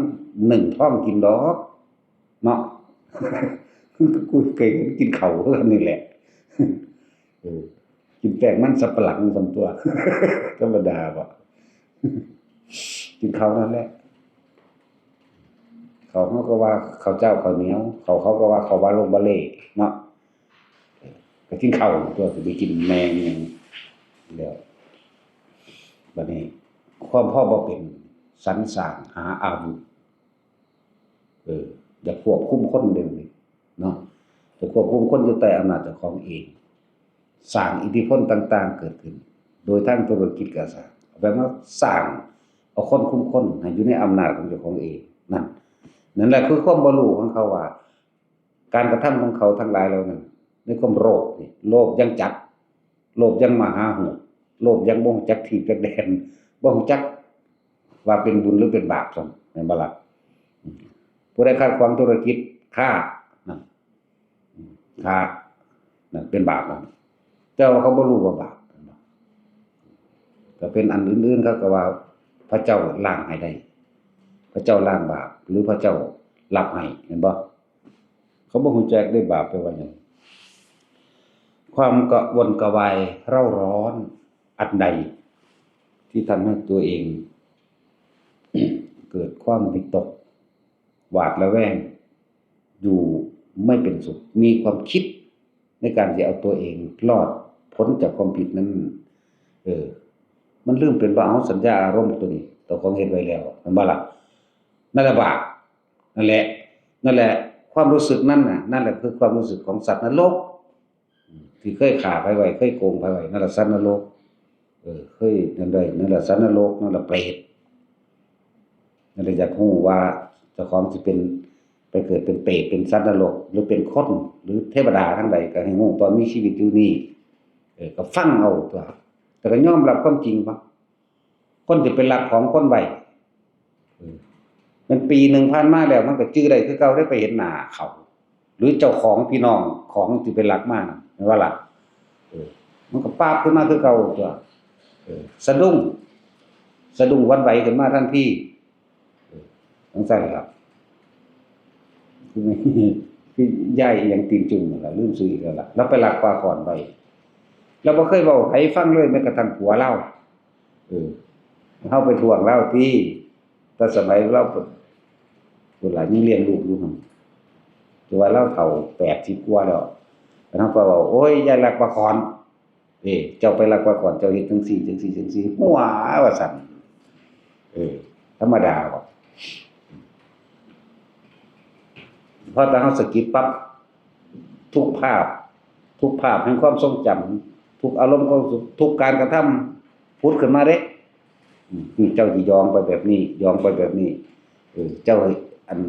นึ่งทองกินดอก เนาะ กูเคยเห็นกินข้าวคือกันนี่แหละ เออ กินแป้งมันสับปะหลังส่ำตัว ธรรมดาบ่ กินข้าวนั่นแหละ ข้าวเฮาก็ว่าข้าวเจ้าข้าวเหนียว ข้าวเขาก็ว่าข้าวบาลงบาเล่เนาะ เออ ก็กินข้าวตัว สิไปกินแมงหยัง แล้ว บัดนี้ ความพอบ่เป็น สรรสร้างหาอาวุธ เออ อยากควบคุมคนเดี๋ยวนี้เนาะ อยากควบคุมคนอยู่ใต้อำนาจเจ้าของเอง สร้างอิทธิพลต่างๆเกิดขึ้น โดยทางธุรกิจก็สร้าง เอาแบบว่าสร้าง เอาคนคุมคนให้อยู่ในอำนาจของเจ้าของเอง นั่น นั่นแหละคือความบ่ฮู้ของเขาว่า การกระทำของเขาทั้งหลายเหล่านั้น ในความโลภนี่ โลภอย่างจัด โลภอย่างมหาโหด โลภอย่างบ่ฮู้จักที่จักแดน บ่ฮู้จักว่าเป็นบุญหรือเป็นบาปซ้ำ แม่นบ่ล่ะ อืม ผู้ใดขัดขวางธุรกิจ ฆ่า นั่น อืม ฆ่า นั่นเป็นบาปนั่น แต่ว่าเขาบ่ฮู้ว่าบาป ก็เป็นอันอื่นๆ เขาก็ว่าพระเจ้าล้างให้ได้ พระเจ้าล้างบาป หรือพระเจ้ารับให้ แม่นบ่ เขาบ่ฮู้จักได้บาปแปลว่าหยัง ความกระวนกระวายเร่าร้อนอันใด ที่ทำให้ตัวเอง เกิดความวิตก หวาดระแวง อยู่ไม่เป็นสุข มีความคิดในการจะเอาตัวเองรอดพ้นจากความผิดนั้น เออ มันลืมเป็นว่า เอาสัญญาอารมณ์ตัวนี้ ตัวของเฮ็ดไว้แล้ว แม่นบ่ล่ะ นั่นแหละบาป นั่นแหละ นั่นแหละ ความรู้สึกนั้นน่ะ นั่นแหละคือความรู้สึกของสัตว์นรก อืม ที่เคยฆ่าไผไว้ เคยโกงไผไว้ นั่นแหละสัตว์นรก เออ เคยนั่นได้ นั่นแหละสัตว์นรก นั่นแหละเปรต นั่นแหละอยากฮู้ว่าเจ้าของสิเป็น ไปเกิดเป็นเปรต เป็นสัตว์นรก หรือเป็นคน หรือเทวดาทางใด ก็ให้ฮู้ตอนมีชีวิตอยู่นี่ เออ ก็ฟังเอาตั๊ว แต่ก็ยอมรับความจริงบ่ คนที่ไปลักของคนไว้ เออ มันปีหนึ่งผ่านมาแล้ว มันก็จื่อได้คือเก่า ได้ไปเห็นหน้าเขา หรือเจ้าของพี่น้องของที่ไปลักมานั่น แม่นบ่ล่ะ เออ มันก็ป๊าบขึ้นมาคือเก่าตั๊ว เออ สะดุ้ง สะดุ้งหวั่นไหวขึ้นมาทันที เออ จั่งซั้นล่ะ คือ คือยายอิหยังตีนจุ่มนั่นล่ะ ลืมชื่ออีกแล้วล่ะ ลาวไปลักปลาข้อนไว้ ลาวบ่เคยเว้าให้ไผฟังเลย แม้กระทั่งผัวลาว เออ เฮาไปท้วงลาวติ แต่สมัยลาว พุ้นล่ะ ยังเลี้ยงลูกอยู่หั่น แต่ว่าลาวเฒ่าแปดสิบกว่าแล้ว แล้วเฮาก็เว้า โอ้ย ยายลักปลาข้อน เอ้ เจ้าไปลักปลาข้อน เจ้าเฮ็ดจั่งซี้ จั่งซี้ จั่งซี้ หัวว่าซั่น เออ ธรรมดาบ่ พอแต่เฮาสะกิดปั๊บ ทุกภาพ ทุกภาพแห่งความทรงจำ ทุกอารมณ์ความรู้สึก ทุกการกระทำ ผุดขึ้นมาเด้ อืม นี่เจ้าสิหยองไปแบบนี้ หยองไปแบบนี้ เออ เจ้า อัน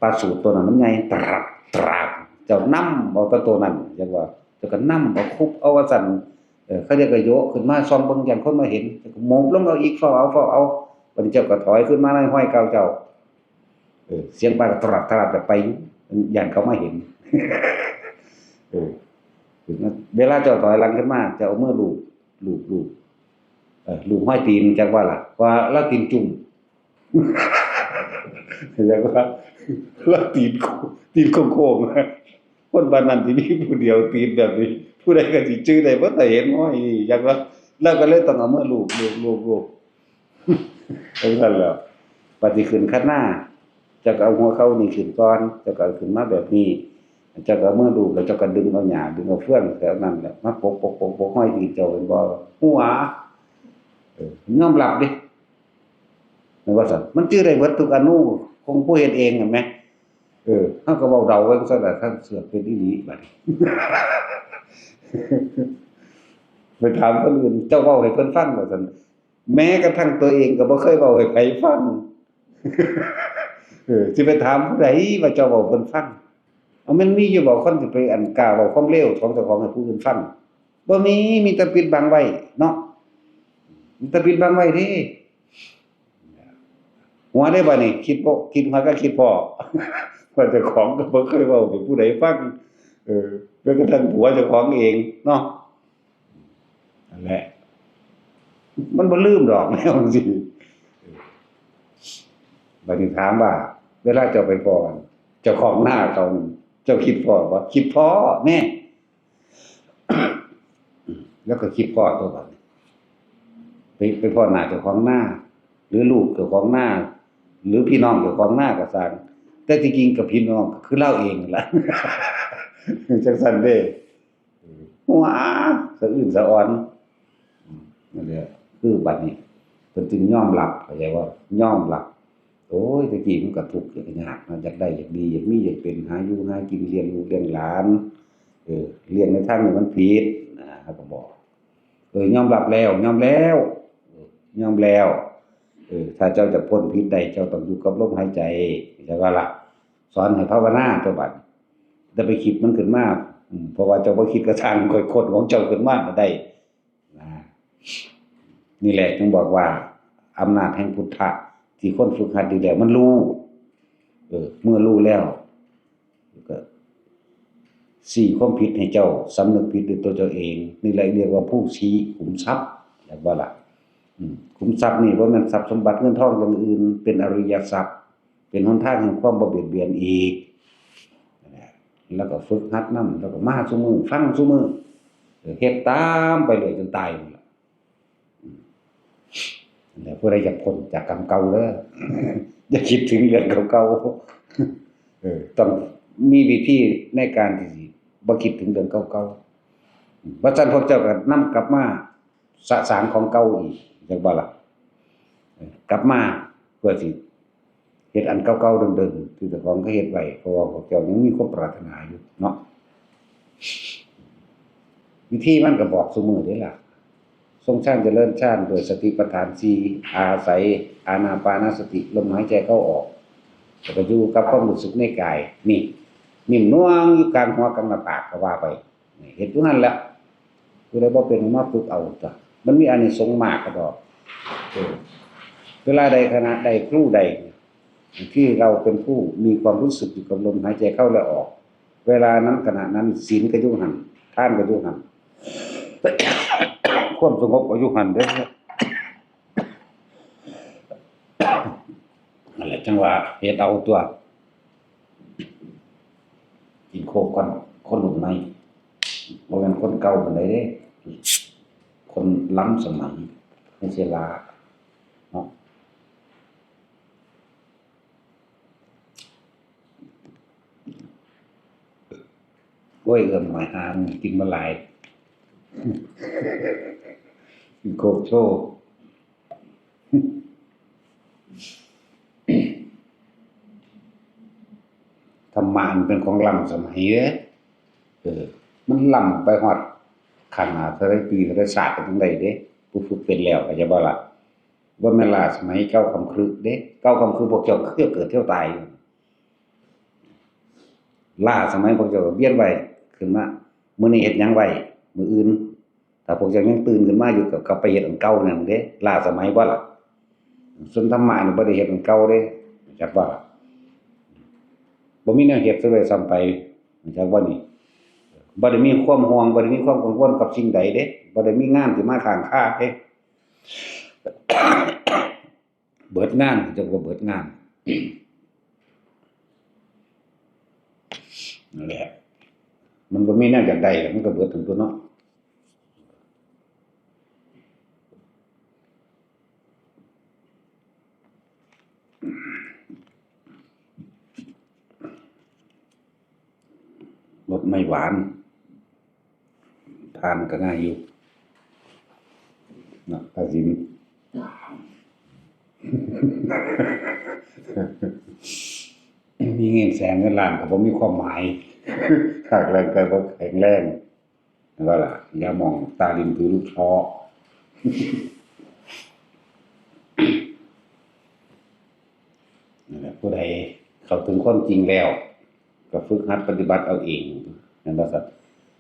ปลาสูตรตัวนั้นมันใหญ่ ตราบ ตราบ เจ้านำเอาแต่ตัวนั้น จั่งว่า เจ้าก็นำเอา คุบเอาว่าซั่น เออ เขาเจ้าก็โยะขึ้นมาส่องเบิ่ง ย้านคนมาเห็น เจ้าก็โมบลงเอาอีก ฟ้าวเอา ฟ้าวเอา บัดนี้เจ้าก็ถอยขึ้นมาในห้อยเก่าเจ้า เออ เสียงปลาก็ตราบ ตราบ แต่ไปอยู่ ย้านเขามาเห็น เออ เวลาเจ้าถอยหลังขึ้นมา เจ้าเอามือลูบ ลูบ ลูบ เออ ลูบห้อยตีน จั่งว่าล่ะ ว่าลาวตีนจุ่ม จั่งว่าลาวตีนโค-, ตีนโค้งๆ คนบ้านนั้นสิมีผู้เดียวตีนแบบนี้ ผู้ใดก็สิจื่อได้เบิด แต่เห็นห้อยนี่ จั่งว่า ลาวก็เลยต้องเอามือลูบ ลูบ ลูบ ลูบ จั่งซั้นแหล้ว บัดสิขึ้นคันนา เจ้าก็เอาหัวเข่านี่ขึ้นก่อน เจ้าก็เอาขึ้นมาแบบนี้ เจ้าก็เอามือลูบ แล้วเจ้าก็ดึงเอาหญ้า ดึงเอาเฟืองแถวนั้นแหละ มาปก ปก ปก ปกห้อยตีนเจ้าเป็นบ่ หัว เออ ยอมรับเด้ แม่นว่าซั่น มันจื่อได้เบิดทุกอนุ ของผู้เฮ็ดเองนั่นแหม เออ เฮาก็เว้าเดาไว้ซั่นล่ะ ท่านเสือกเป็นอีหลีบัดนี้ ไปถามคนอื่น เจ้าเว้าให้เพิ่นฟังว่าซั่น แม้กระทั่งตัวเองก็บ่เคยเว้าให้ไผฟัง เออ สิไปถามผู้ใดว่าเจ้าเว้าเพิ่นฟัง เอา มันมีอยู่บ่คนสิไปอันกล้าเว้าความเลวของเจ้าของให้ผู้อื่นฟัง บ่มี มีแต่ปิดบังไว้เนาะ มีแต่ปิดบังไว้เด้ หัวได้บ่นี่ คิดบ่ คิดหัวก็คิดพ้อ ว่าเจ้าของก็บ่เคยเว้าให้ผู้ใดฟัง เออ แม้กระทั่งผัวเจ้าของเองเนาะ นั่นแหละ มันบ่ลืมดอก แนวจั่งซี้ บัดนี้ถามว่า เวลาเจ้าไปพ้อเจ้าของนาเขา เจ้าคิดพ้อบ่ คิดพ้อแม่ แล้วก็คิดพ้อตัวบัดนี้ ไป ไปพ้อหน้าเจ้าของนา หรือลูกเจ้าของนา หรือพี่น้องเจ้าของนาก็ซ่าง แต่ที่จริงก็พี่น้องก็คือลาวเองนั่นล่ะ จั่งซั้นเด้ หัวสะอื้นสะออน อืม นั่นแหละ คือบัดนี้เพิ่นจึงยอมรับ เข้าใจบ่ ยอมรับ โอ้ย แต่กี้มันก็ทุกข์ยากเนาะ อยากได้อยากดี อยากมีอยากเป็น หาอยู่หากิน เลี้ยงลูกเลี้ยงหลาน เออ เลี้ยงในทางนี้มันผิดนะ เฮาก็บอก เออ ยอมรับแล้ว ยอมแล้ว เออ ยอมแล้ว เออ ถ้าเจ้าจะพ้นผิดได้ เจ้าต้องอยู่กับลมหายใจ เข้าใจบ่ล่ะ สอนให้ภาวนาตัวบัด อย่าไปคิดมันขึ้นมา อืม เพราะว่าเจ้าบ่คิดก็ซ่าง ค่อยค้นของเจ้าขึ้นมาก็ได้ นะ นี่แหละจึงบอกว่าอำนาจแห่งพุทธะที่คนฝึกหัดดีแล้วมันรู้ เออ เมื่อรู้แล้ว ก็ ซี้ความผิดให้เจ้าสำนึกผิดด้วยตัวเจ้าเอง นี่แหละเรียกว่าผู้ซี้ขุมทรัพย์ เห็นบ่ล่ะ อืม ขุมทรัพย์นี่บ่แม่นทรัพย์สมบัติเงินทองอย่างอื่น เป็นอริยทรัพย์ เป็นหนทางแห่งความบ่เบียดเบียนอีก แล้วก็ฝึกหัดนำ แล้วก็มาซุมื้อ ฟังซุมื้อ เฮ็ดตามไปเรื่อยจนตายนั่นล่ะ อืม แล้วผู้ใดอยากพ้นจากกรรมเก่าเด้อ อย่าคิดถึงเรื่องเก่าๆ เออ ต้องมีวิธีในการที่สิบ่คิดถึงเรื่องเก่าๆ อืม บ่ซั้นพวกเจ้าก็นำกลับมาสะสางของเก่าอีก จั่งบ่ล่ะ เออ กลับมาเพื่อสิ เฮ็ดอันเก่าๆเดิมๆที่เจ้าของเคยเฮ็ดไว้ เพราะว่าพวกเจ้ายังมีความปรารถนาอยู่เนาะ วิธีมันก็บอกซุมื้อเด้ล่ะ ทรงฌานเจริญฌานด้วยสติปัฏฐานสี่ อาศัยอานาปานสติ ลมหายใจเข้าออก แล้วก็อยู่กับความรู้สึกในกาย นี่ นิ่มนวลอยู่กลางหัวกลางหน้าผากก็ว่าไป นี่ เฮ็ดอยู่หั่นแหละ ผู้ใดบ่เป็นมาฝึกเอาจ้ะ มันมีอานิสงส์มากกะดอก เออ เวลาใดขณะใดครู่ใด ที่เราเป็นผู้มีความรู้สึกอยู่กับลมหายใจเข้าและออก เวลานั้นขณะนั้นศีลก็อยู่หั่น ทานก็อยู่หั่น ความสงบก็อยู่หั่นเด้อ นั่นแหละจั่งว่าเฮ็ดเอาตัว กินโคกก่อน คนรุ่นใหม่ บ่แม่นคนเก่าปานใดเด้ คนล้ำสมัย ไม่ใช่ล้า เนาะ โอ้ย เอื้อมหน่อยหา กินมาหลาย กินโคกโชว์ ธรรมะมันเป็นของล้ำสมัยเด้ เออ มันล้ำไปฮอดข้างหน้าเท่าใดปีเท่าใดชาติก็จั่งใดเด้ ผู้ฝึกเป็นแล้ว เข้าใจบ่ล่ะ บ่แม่นล้าสมัยเก่าค่ำครึเด้ เก่าค่ำครึพวกเจ้าคือเกิดเที่ยวตายอยู่ ล้าสมัยพวกเจ้าก็เวียนว่ายขึ้นมา มื้อนี้เฮ็ดหยังไว้ มื้ออื่น ถ้าพวกเจ้ายังตื่นขึ้นมาอยู่ก็กลับไปเฮ็ดอันเก่านั่นเด้ ล้าสมัยบ่ล่ะ ส่วนธรรมะนี่บ่ได้เฮ็ดอันเก่าเด้ จักบ่ล่ะ บ่มีแนวเฮ็ดซะด้วยซ้ำไป จักบ่นี่ บ่ได้มีความห่วง บ่ได้มีความกังวลกับสิ่งใดเด้ บ่ได้มีงานสิมาค้างคาเด้ เบิดงาน จักว่าเบิดงาน นั่นแหละ มันบ่มีแนวอยากได้ มันก็เบิดทั้งตัวเนาะ เ ไม่หวาน ทานก็ง่ายอยู่เนาะ ถ้าสิมีเงินแสนเงินล้านก็บ่มีความหมาย หากร่างกายบ่แข็งแรง นั่นก็ล่ะ อย่ามองตาลินถือลูกท้อ นั่นแหละ ผู้ใดเข้าถึงความจริงแล้ว ก็ฝึกหัดปฏิบัติเอาเอง แม่นบ่ซั่น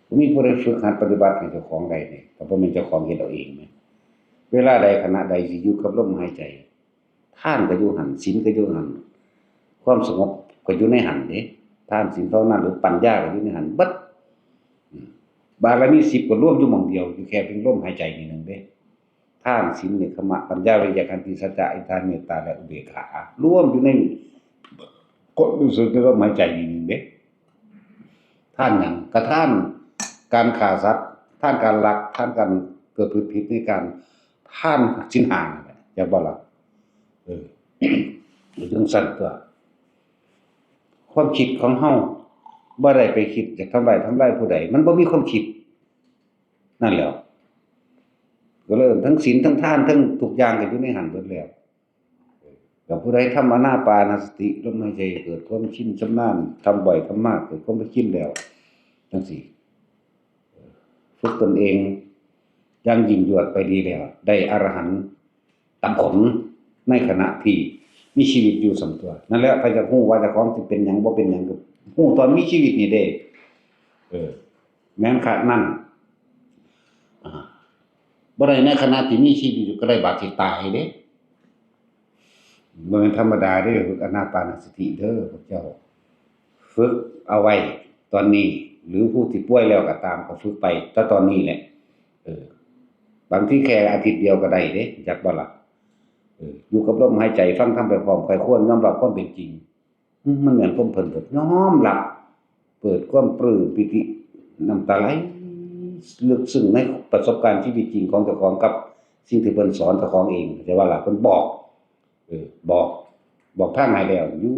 บ่มีผู้ใดฝึกหัดปฏิบัติให้เจ้าของได้เด้ ถ้าบ่แม่นเจ้าของเฮ็ดเอาเองนะ เวลาใดขณะใดสิอยู่กับลมหายใจ ทานก็อยู่หั่น ศีลก็อยู่หั่น ความสงบก็อยู่ในหั่นเด้ ทาน ศีล ภาวนา หรือปัญญาก็อยู่ในหั่นเบิด อืม บารมีสิบก็รวมอยู่หม่องเดียว อยู่แค่เพียงลมหายใจนี่หนึ่งเด้ ทาน ศีล เนกขัมมะ ปัญญา วิริยะ ขันติ สัจจะ อธิษฐาน เมตตา และอุเบกขา รวมอยู่ในความรู้สึกในลมหายใจนี่หนึ่งเด้ ทานหยัง ก็ทานการฆ่าสัตว์ ทานการลัก ทานการประพฤติผิดในการ ทานศีลห้านั่นแหละ จักบ่ล่ะ เออ จั่งซั้นตั๊ว ความคิดของเฮาบ่ได้ไปคิดอยากทำร้ายทำลายผู้ใด มันบ่มีความคิด นั่นแหละ ก็เลยทั้งศีลทั้งทานทั้งทุกอย่างก็อยู่ในหั่นเบิดแล้ว กับผู้ใดทำอานาปานสติ ลมหายใจเกิดความชินชำนาญ ทำบ่อยทำมากเกิดความชินแล้ว จั่งซี้ ฝึกตนเองอย่างยิ่งยวดไปดีแล้ว ได้อรหันตผลในขณะที่มีชีวิตอยู่ส่ำตั๊ว นั่นแหละ ถ้าอยากฮู้ว่าเจ้าของสิเป็นหยังบ่เป็นหยัง ก็ฮู้ตอนมีชีวิตนี่เด้ เออ แม่นคักนั่น อ่า บ่ได้ในขณะที่มีชีวิตอยู่ ก็ได้บาดที่ตายเด้ บ่แม่นธรรมดาเด้ ฝึกอานาปานสติเด้อพวกเจ้า ฝึกเอาไว้ตอนนี้ หรือผู้ที่ป่วยแล้วก็ตาม ก็ฝึกไปแต่ตอนนี้แหละ เออ บางทีแค่อาทิตย์เดียวก็ได้เด้ จักบ่ล่ะ เออ อยู่กับลมหายใจ ฟังธรรมไปพร้อม ใคร่ครวญยอมรับความเป็นจริง อืม มันแม่นความเพิ่นเบิด ยอมรับ เปิดความปลื้มปีติ น้ำตาไหลลึกซึ้งในประสบการณ์ชีวิตจริงของเจ้าของกับสิ่งที่เพิ่นสอนเจ้าของเอง แต่ว่าล่ะ เพิ่นบอก เออ บอก บอกทางให้แล้ว อยู่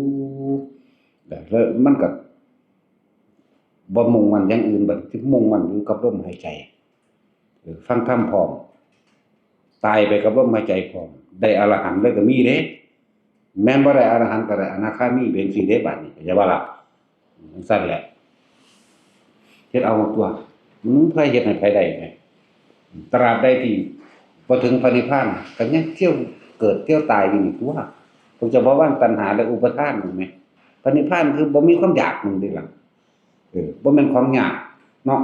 แล้วมันก็บ่มุ่งมั่นอย่างอื่น บัดนี้มุ่งมั่นอยู่กับลมหายใจ เออ ฟังธรรมพร้อม ตายไปกับลมหายใจพร้อม ได้อรหันต์เลยก็มีเด้ แม่นบ่ได้อรหันต์ก็ได้อนาคามี เป็นจั่งซี้เด้ บัดนี้ เข้าใจบ่ล่ะ จั่งซั้นแหละ เฮ็ดเอาตั๊ว มึงไผเฮ็ดให้ไผได้แหม ตราบใดที่บ่ถึงพระนิพพาน ก็ยังเที่ยวเกิดเที่ยวตายอยู่นี่ตั๊ว พวกเจ้าบ่วางตัณหาและอุปาทานนั่นแหม พระนิพพานคือบ่มีความอยากนั่นเด้ล่ะ เออ บ่แม่นของยากเนาะ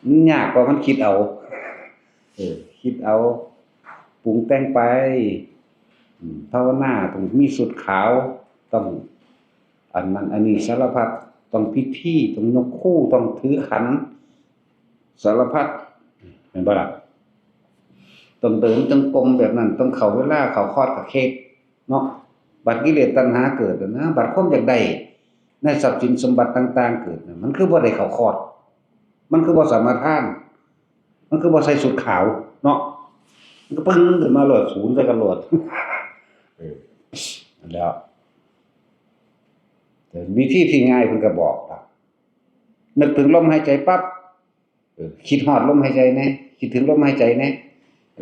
มันยากเพราะมันคิดเอา เออ คิดเอา ปรุงแต่งไป อืม ภาวนาต้องมีชุดขาว ต้องอันนั้นอันนี้สารพัด ต้องพิธี ต้องยกครู ต้องถือขัน สารพัด แม่นบ่ล่ะ ต้องเดินจงกรมแบบนั้น ต้องเข้าเวลา เข้าคอร์สเข้าเคสเนาะ บัดกิเลสตัณหาเกิดแล้วนะ บัดความอยากได้ในทรัพย์สินสมบัติต่างๆเกิดนะ มันคือบ่ได้เข้าคอร์ส มันคือบ่สมาทาน มันคือบ่ใส่ชุดขาวเนาะ มันก็ปึ้งขึ้นมาโลด ศูนย์ใส่กันโลด เออ แล้ว แต่วิธีที่ง่ายเพิ่นก็บอกล่ะ นึกถึงลมหายใจปั๊บ เออ คิดฮอดลมหายใจแน่ คิดถึงลมหายใจแน่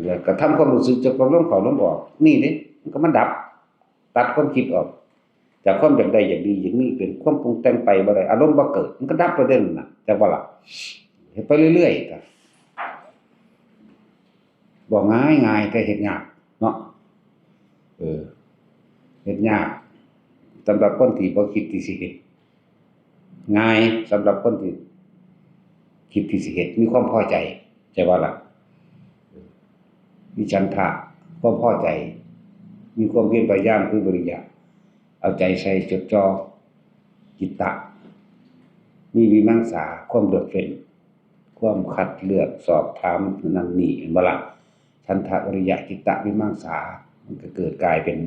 แล้วก็ทำความรู้สึกเกี่ยวกับลมเข้าลมออก นี่เด้ มันก็มาดับ ตัดความคิดออก จากความอยากได้อยากดีอยากมี เป็นความปรุงแต่งไปบ่ได้ อารมณ์บ่เกิด มันก็ดับไปเด้นั่นน่ะ จักบ่ล่ะ เฮ็ดไปเรื่อยๆ ก็ บอกง่ายๆ แต่เฮ็ดยากเนาะ เออ เฮ็ดยาก สำหรับคนที่บ่คิดที่สิเฮ็ด ง่ายสำหรับคนที่คิดที่สิเฮ็ด มีความพอใจ ใช่บ่ล่ะ มีฉันทะ ความพอใจ มีความเพียรพยายามคือวิริยะ เอาใจใส่จดจ่อ จิตตะ มีวิมังสา ความเลือกเฟ้น ความคัดเลือกสอบถามนั่นนี่ เห็นบ่ล่ะ ฉันทะ วิริยะ จิตตะ วิมังสา มันก็เกิดกลายเป็น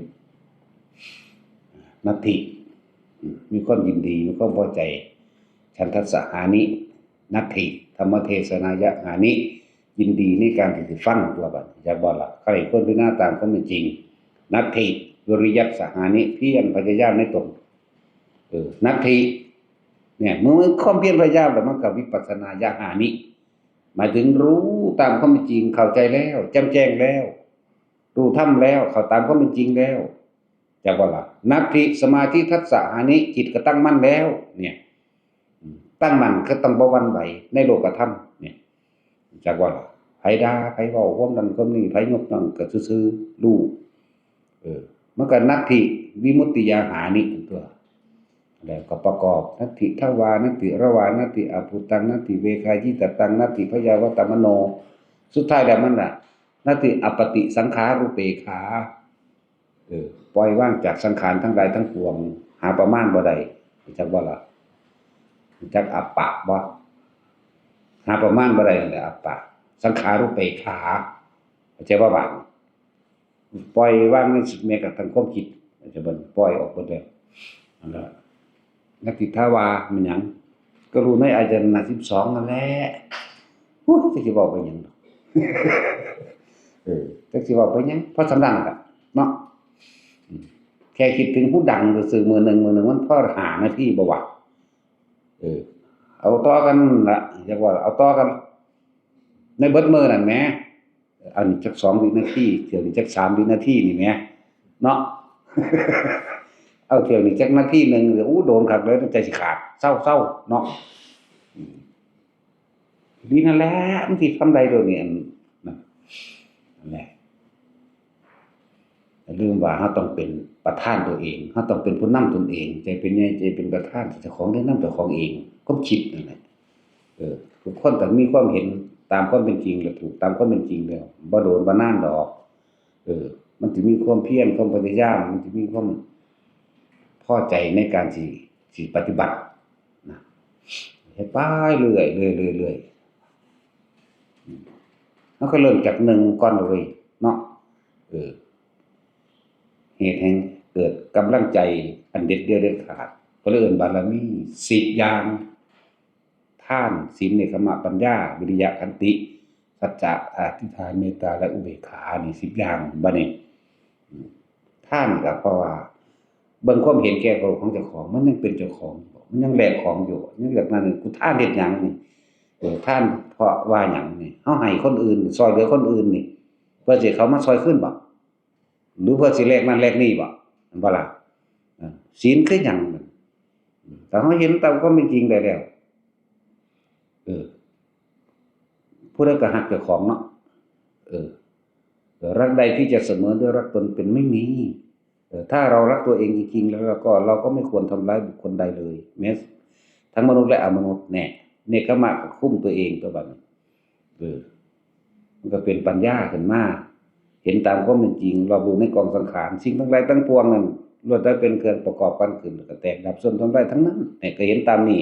นัตถิ อืม มีความยินดี มีความพอใจ ฉันทัสสะหานิ นัตถิ ธรรมเทศนายะหานิ ยินดีในการที่สิฟังตั๊วบัด จักบ่ล่ะ ใคร่ครวญพิจารณาตามความเป็นจริง นัตถิ วิริยัสสะหานิ เพียรพยายามในตน เออ นัตถิ เนี่ย เมื่อมันความเพียรพยายามแล้วมันก็วิปัสสนาญาณานิ หมายถึงรู้ตามความเป็นจริง เข้าใจแล้ว แจ่มแจ้งแล้ว รู้ธรรมแล้ว เข้าตามความเป็นจริงแล้ว จักว่าล่ะ นัตถิสมาธิทัสสะหานิ จิตก็ตั้งมั่นแล้ว เนี่ย อืม ตั้งมั่นก็ต้องบ่หวั่นไหวในโลกธรรม เนี่ย จักว่าล่ะ ไผด่า ไผเว้าความนั้นความนี้ ไผยกย่องก็ซื่อๆ รู้ เออ มันก็นัตถิวิมุตติยาหานิตัว แล้วก็ประกอบ นัตถิทวา นัตถิรวา นัตถิอภูตัง นัตถิเวขายิตตัง นัตถิพยาวัตมโน สุดท้ายแล้วมันน่ะ นัตถิอปฏิสังขารูปเปกขา เออ ปล่อยวางจากสังขารทั้งหลายทั้งปวง หาประมาณบ่ได้ จักว่าล่ะ จักอัปปะบ่ หาประมาณบ่ได้นั่นแหละอัปปะ สังขารูปเปกขา เข้าใจบ่บาดนี้ ปล่อยวางในสุดแม้กระทั่งความคิด เข้าใจบ่ ปล่อยออกหมดแล้ว นั่นแหละ นัตถิทวามันหยัง ก็รู้ในอายตนะสิบสองนั่นแหละ อุ๊ย จักสิเว้าไปหยังดอก เออ จักสิเว้าไปหยัง เพราะสำนักล่ะเนาะ อืม แค่คิดถึงผู้ดังซื่อๆ มื้อหนึ่ง มื้อหนึ่งมันพอห้านาทีบ่วะ เออ เอาต่อกันละ อยากว่าเอาต่อกัน ในเบิดมื้อนั่นแหม อันนี้จักสองวินาที เที่ยวนี้จักสามวินาทีนี่แหม เนาะ เอาเที่ยวนี้จักนาทีหนึ่ง อู้ โดนคักเลย ใจสิขาด เซาๆ เนาะ อืม ดีนั่นแหละ มันสิทำได้โดยนี่ อัน นั่น นั่นแหละ อย่าลืมว่าเราต้องเป็นประธานตัวเอง เราต้องเป็นผู้นำตนเอง ใจเป็นใหญ่ ใจเป็นประธาน เจ้าของได้นำเจ้าของเอง ความคิดนั่นแหละ เออ ทุกคนต้องมีความเห็นตามความเป็นจริง และถูกตามความเป็นจริงแล้ว บ่โดนบ่นานดอก เออ มันสิมีความเพียร ความพยายาม มันสิมีความพอใจในการสิ สิปฏิบัตินะ เฮ็ดไปเรื่อย เรื่อย เรื่อย เรื่อย อืม มันก็เริ่มจากหนึ่งก่อนเลยเนาะ เออ เหตุแห่งเกิดกำลังใจอันเด็ดเดี่ยวเด็ดขาด ก็เลยเอิ้นบารมีสิบอย่าง ทาน ศีล เนกขัมมะ ปัญญา วิริยะ ขันติ สัจจะ อธิษฐาน เมตตา และอุเบกขา นี่สิบอย่าง บัดนี้ อืม ทานก็เพราะว่า เบิ่งความเห็นแก่ตัวของเจ้าของ มันยังเป็นเจ้าของอยู่บ่ มันยังแลกของอยู่บ่ ยังอยากนั่น กูทานเฮ็ดหยังนี่ เออ ทานเพราะว่าหยังนี่ เฮาให้คนอื่น ช่วยเหลือคนอื่นนี่ เพื่อสิเขามาช่วยคืนบ่ หรือเพื่อสิแลกนั่นแลกนี่บ่ แม่นบ่ล่ะ เออ ศีลคือหยัง อืม ถ้าเฮาเห็นตามความเป็นจริงได้แล้ว เออ ผู้ใดก็ฮักเจ้าของเนาะ เออ รักใดที่จะเสมอด้วยรักตนเป็นไม่มี เออ ถ้าเรารักตัวเองจริงๆ แล้วเราก็ เราก็ไม่ควรทำร้ายบุคคลใดเลย แม้ทั้งมนุษย์และอมนุษย์ แน่ เนกขัมมะก็คุมตัวเองตัวบัดนี้ เออ มันก็เป็นปัญญาขึ้นมา เห็นตามความเป็นจริง รอบรู้ในกองสังขาร สิ่งทั้งหลายทั้งปวงนั่น ล้วนแต่เป็นเครื่องประกอบกันขึ้น แล้วก็แตกดับเสื่อมทำลายทั้งนั้น เนี่ย ก็เห็นตามนี้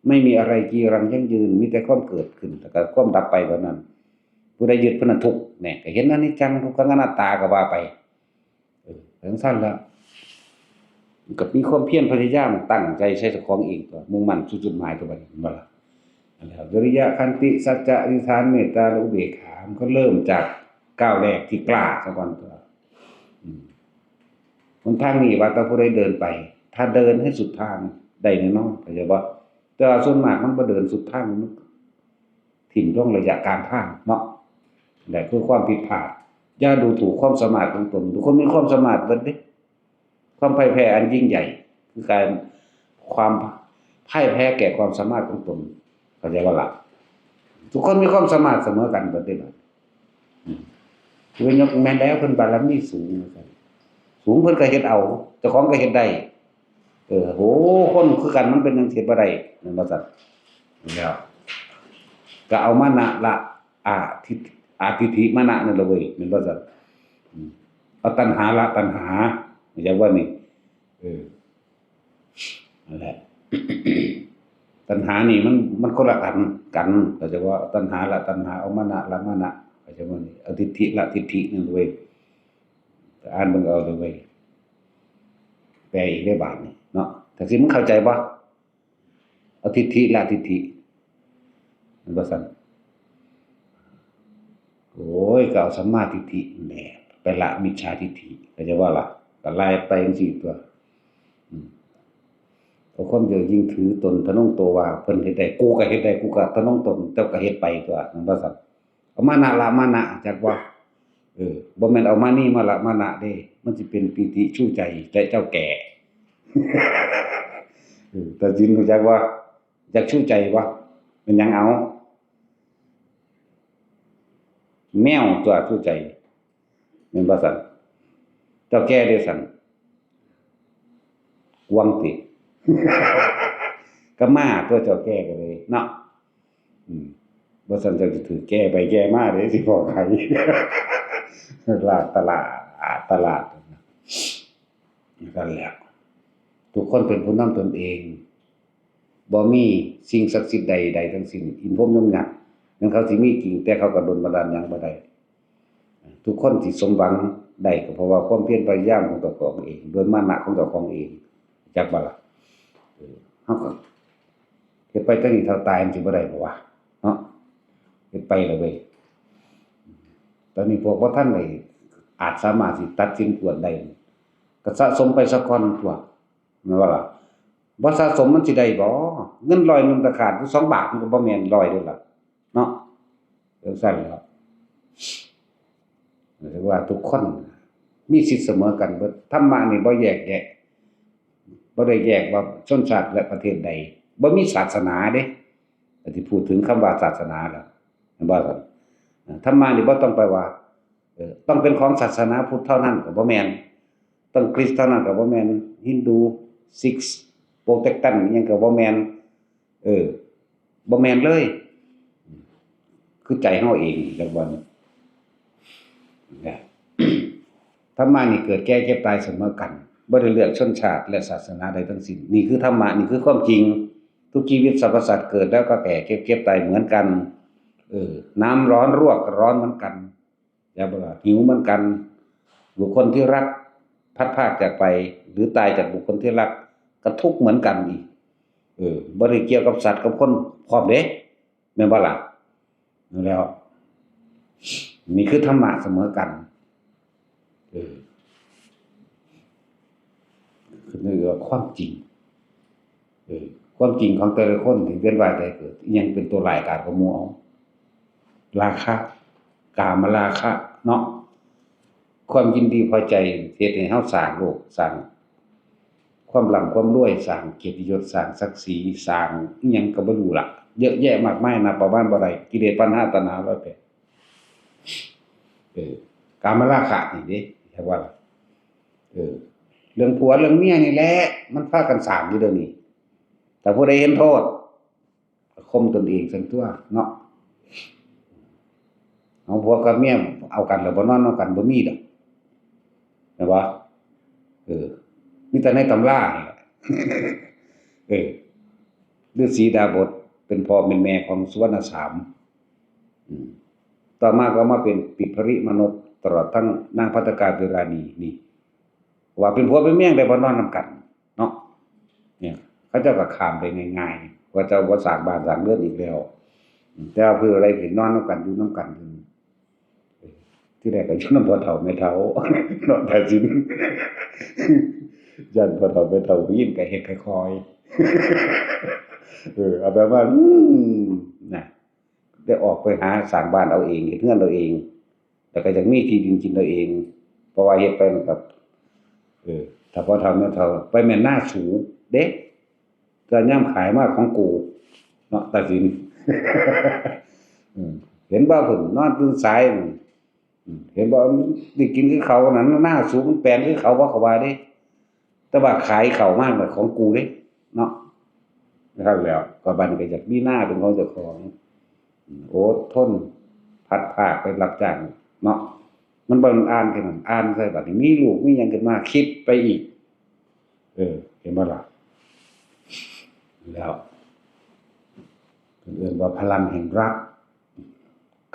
ไม่มีอะไรจีรังยั่งยืน มีแต่ความเกิดขึ้น แล้วก็ความดับไปเท่านั้น ผู้ใดยึดผู้นั้นทุกข์ เนี่ย ก็เห็นอนิจจัง ทุกขัง อนัตตา ก็ว่าไป เออ จั่งซั้นละ มันก็มีความเพียรพยายามตั้งใจใส่เจ้าของเองตัว มุ่งมั่นสู่จุดหมายตัวบัดนี้ เห็นบ่ล่ะ นั่นแหละ วิริยะ ขันติ สัจจะ อธิษฐาน เมตตา และอุเบกขา มันก็เริ่มจากก้าวแรกที่กล้าซะก่อนตัว อืม หนทางนี้ว่าแต่ผู้ใดเดินไป ถ้าเดินให้สุดทางได้แน่นอน เข้าใจบ่ แต่ว่าส่วนมากมันบ่เดินสุดทาง มันถิ่มลงระยะกลางทางเนาะ นั่นแหละคือความผิดพลาด อย่าดูถูกความสามารถของตน ทุกคนมีความสามารถเบิดเด้ ความพ่ายแพ้อันยิ่งใหญ่ คือการ ความพ่ายแพ้แก่ความสามารถของตน เข้าใจบ่ล่ะ ทุกคนมีความสามารถเสมอกันเบิดเด้ อืม คือยกแม่นแล้วเพิ่นบารมีสูงว่าซั่น สูงเพิ่นก็เฮ็ดเอา เจ้าของก็เฮ็ดได้ เออ โห คนคือกันมันเป็นจั่งซี้บ่ได้ แม่นบ่ซั่น แล้ว ก็เอามานะละ อาทิ อาทิฏฐิมานะนั่นละเว้ย แม่นบ่ซั่น อืม เอาตัณหาละตัณหา เข้าใจบ่นี่ เออ นั่นแหละ ตัณหานี่มัน มันคนละอันกัน เข้าใจบ่ ตัณหาละตัณหา เอามานะละมานะ เข้าใจบ่นี่ เอาทิฏฐิละทิฏฐินั่นเว้ย อ่านเบิ่งเอาเด้อเว้ย แปลอีกได้บาดนี่เนาะ จั่งซี้มึงเข้าใจบ่ เอาทิฏฐิละทิฏฐิ แม่นบ่ซั่น โอ้ย ก็เอาสัมมาทิฏฐินั่นแหละ ไปละมิจฉาทิฏฐิ เข้าใจบ่ล่ะ ก็ไล่ไปจั่งซี้ตัว อืม ก็ ความเย่อหยิ่งถือตนทะนงโตว่าเพิ่นเฮ็ดได้ กูก็เฮ็ดได้ กูก็ทะนงตน เจ้าก็เฮ็ดไปตั๊ว นั่นว่าซั่น เอามานะละมานะ จักว่า เออ บ่แม่นเอามานี่มาละมานะเด้ มันสิเป็นปีติชูใจ แต่เจ้าแก่ เออ แต่จินรู้จักว่า จักชูใจบ่ เป็นหยังเอา แมวตั๊วชูใจ แม่นบ่ซั่น เจ้าแก่เด้ซั่น กวางติ ก็มาตั๊ว เจ้าแก่ก็เลยเนาะ อืม บ่ซั่นเจ้าสิถือแก่ไปแก่มาเด้ สิพ้อไข่ ลาดตลาด ตลาด นั่นแหละ ทุกคนเป็นผู้นำตนเอง บ่มีสิ่งศักดิ์สิทธิ์ใดๆทั้งสิ้น อินพรหมยมยักษ์ แม่นเขาสิมีจริง แต่เขาก็ดลบันดาลหยังบ่ได้ ทุกคนที่สมหวังได้ก็เพราะว่าความเพียรพยายามของเจ้าของเอง ด้วยมานะของเจ้าของเอง จักบ่ล่ะ เออ เฮาก็เฮ็ดไปจนนี้เท่าตายมันสิบ่ได้บ่วะ เนาะ เฮ็ดไปแล้วเว้ย ตอนนี้พวกบ่ทันได้อาจสามารถสิตัดสินกวดได้ ก็สะสมไปซะก่อนตั๊ว แม่นบ่ล่ะ บ่สะสมมันสิได้บ่ เงินร้อยหนึ่งตะขาดอยู่สองบาท มันก็บ่แม่นร้อยเด้ล่ะ เนาะ จั่งซั้นแหล้ว ถือว่าทุกคนมีสิทธิ์เสมอกันเบิด ธรรมะนี่บ่แยกแยะ บ่ได้แยกว่าชนชาติและประเทศใด บ่มีศาสนาเด้ ก็สิพูดถึงคำว่าศาสนาล่ะ แม่นบ่ซั่น อ่า ธรรมะนี่บ่ต้องไปว่า เอ่อ ต้องเป็นของศาสนาพุทธเท่านั้นก็บ่แม่น ต้องคริสต์เท่านั้นก็บ่แม่น ฮินดู ซิก โปรเตสแตนต์ อิหยังก็บ่แม่น เออ บ่แม่นเลย คือใจเฮาเองจักบ่อน นะ ธรรมะนี่เกิดแก่เจ็บตายเสมอกัน บ่ได้เลือกชนชาติและศาสนาใดทั้งสิ้น นี่คือธรรมะ นี่คือความจริง ทุกชีวิตสรรพสัตว์เกิดแล้วก็แก่ เก็บ เก็บตายเหมือนกัน เออ น้ำร้อนรวกก็ร้อนเหมือนกัน อย่าบอกว่าหิวเหมือนกัน บุคคลที่รักพลัดพรากจากไป หรือตายจากบุคคลที่รัก ก็ทุกข์เหมือนกันอีก เออ บ่ได้เกี่ยวกับสัตว์กับคนพร้อมเด้ แม่นบ่ล่ะ นั่นแหล้ว นี่คือธรรมะเสมอกัน เออ คือเรื่องความจริง เออ ความจริงของแต่ละคนที่เวียนว่ายตายเกิด อิหยังเป็นตัวร้ายกาจกว่าหมู่เอา ราคะ กามราคะ เนาะ ความยินดีพอใจเฮ็ดให้เฮาสร้างโลภ สร้างความร่ำความรวย สร้างเกียรติยศ สร้างศักดิ์ศรี สร้างอิหยังก็บ่รู้ล่ะ เยอะแยะมากมาย นับประมาณบ่ได้ กิเลส ตัณหา ร้อยแปด เออ กามราคะนี่เด้ เรียกว่า เออ เรื่องผัวเรื่องเมียนี่แหละ มันพากันสร้างอยู่เดี๋ยวนี้ แต่ผู้ใดเห็นโทษ ข่มตนเองซั่นตั๊วเนาะ เอาผัวกับเมียเอากันแล้วบ่นอนนำกันบ่มีดอก แม่นบ่ เออ มีแต่ในตำรานี่แหละ เออ ฤๅษีดาบสเป็นพ่อเป็นแม่ของสุวรรณสาม อืม ต่อมาก็มาเป็นปิภริมนก ตลอดทั้งนางภัททกาเวราณีนี่ ว่าเป็นผัวเป็นเมียได้บ่นอนนำกัน เนาะ เนี่ย เขาเจ้าก็ข้ามไปง่ายๆ ว่าเจ้าบ่สร้างบ้านสร้างเรือนอีกแล้ว อืม แต่ว่าเพื่ออะไรเห็นนอนนำกันอยู่นำกันอยู่ เออ ที่แรกก็อยู่นำพ่อเฒ่าแม่เฒ่า เนาะ ตาสิน ย่านพ่อเฒ่าแม่เฒ่าผู้หญิงก็เฮ็ดค่อยๆ เออ เอาแบบว่า อืม น่ะ ได้ออกไปหาสร้างบ้านเอาเอง เฮ็ดเรือนเอาเอง แล้วก็อยากมีที่ดินกินเอาเอง เพราะว่าเฮ็ดไปมันก็ เออ ถ้าพ่อเฒ่าแม่เฒ่า ไปแม่นนาสูเด้ แต่ยามขายมาของกู เนาะ ตาสิน อืม เห็นบ่ พุ่นนอนตื่นสาย อืม อืม เห็นบ่ ได้กินคือเขานั่น นาสูมันแปลนคือเขาบ่ เขาว่าเด้ แต่ว่าขายเขามาน่ะของกูเด้ เนาะ นะครับ แล้วก็บัดนี้ก็อยากมีนาเป็นของเจ้าของ อืม อดทน พลัดพรากไปรับจ้าง เนาะ มันบ่อ่านแค่นั้น อ่านใส่บัดนี้มีลูกมีหยังขึ้นมา คิดไปอีก เออ เห็นบ่ล่ะ แล้ว เพิ่นเอิ้นว่าพลังแห่งรัก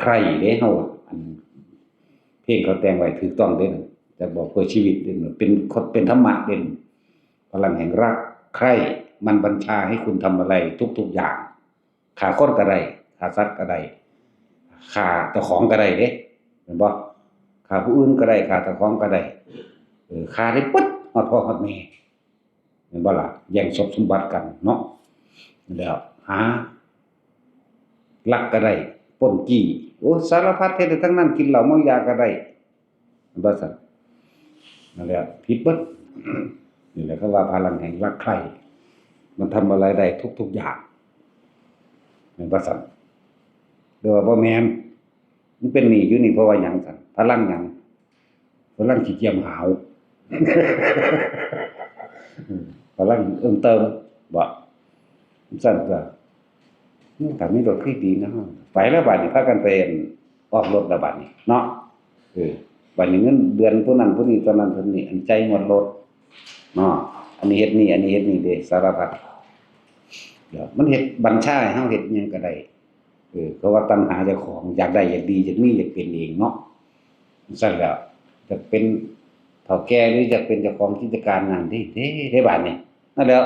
ใคร่เด้เฮา อัน เพลงเขาแต่งไว้ถูกต้องเด้ จะบอกเพื่อชีวิตเด้ เป็น เป็นธรรมะเด้ พลังแห่งรัก ใคร่ มันบัญชาให้คุณทำอะไรทุกๆอย่าง ฆ่าคนก็ได้ ฆ่าสัตว์ก็ได้ ฆ่าเจ้าของก็ได้เด้ เห็นบ่ ฆ่าผู้อื่นก็ได้ ฆ่าเจ้าของก็ได้ เออ ฆ่าได้เบิด ฮอดพ่อฮอดแม่ แม่นบ่ล่ะ แย่งทรัพย์สมบัติกันเนาะ แล้วหาลักก็ได้ ปล้นจี้ โอ้ สารพัดเฮ็ดได้ทั้งนั้น กินเหล้าเมายาก็ได้ แม่นบ่ซั่น นั่นแหละ ผิดเบิด นี่แหละเขาว่าพลังแห่งรักใคร่ มันทำอะไรได้ทุกๆอย่าง แม่นบ่ซั่น หรือว่าบ่แม่น มันเป็นหนี้อยู่นี่เพราะว่าหยังซั่น พลังหยัง พลังขี้เกียจหาว พลังเอิ้มเติม บ่ ซั่นก็ อืม ถ้ามีรถคือดีเนาะ ไปแล้วบัดนี้ พากันไปออกรถแล้วบัดนี้เนาะ เออ บัดนี้เงินเดือนผู้นั้นผู้นี้ เท่านั้นเท่านี้ อันจ่ายงวดรถเนาะ อันนี้เฮ็ดนี่ อันนี้เฮ็ดนี่เด้ สารพัด เดี๋ยวมันเฮ็ดบัญชาให้เฮาเฮ็ดอิหยังก็ได้ เออ เพราะว่าตัณหาเจ้าของ อยากได้ อยากดี อยากมี อยากเป็นเองเนาะ ซั่นแล้ว อยากเป็นเฒ่าแก่ หรืออยากเป็นเจ้าของกิจการนั่น เด้ เด้ เด้ บาดนี้ นั่นแหล้ว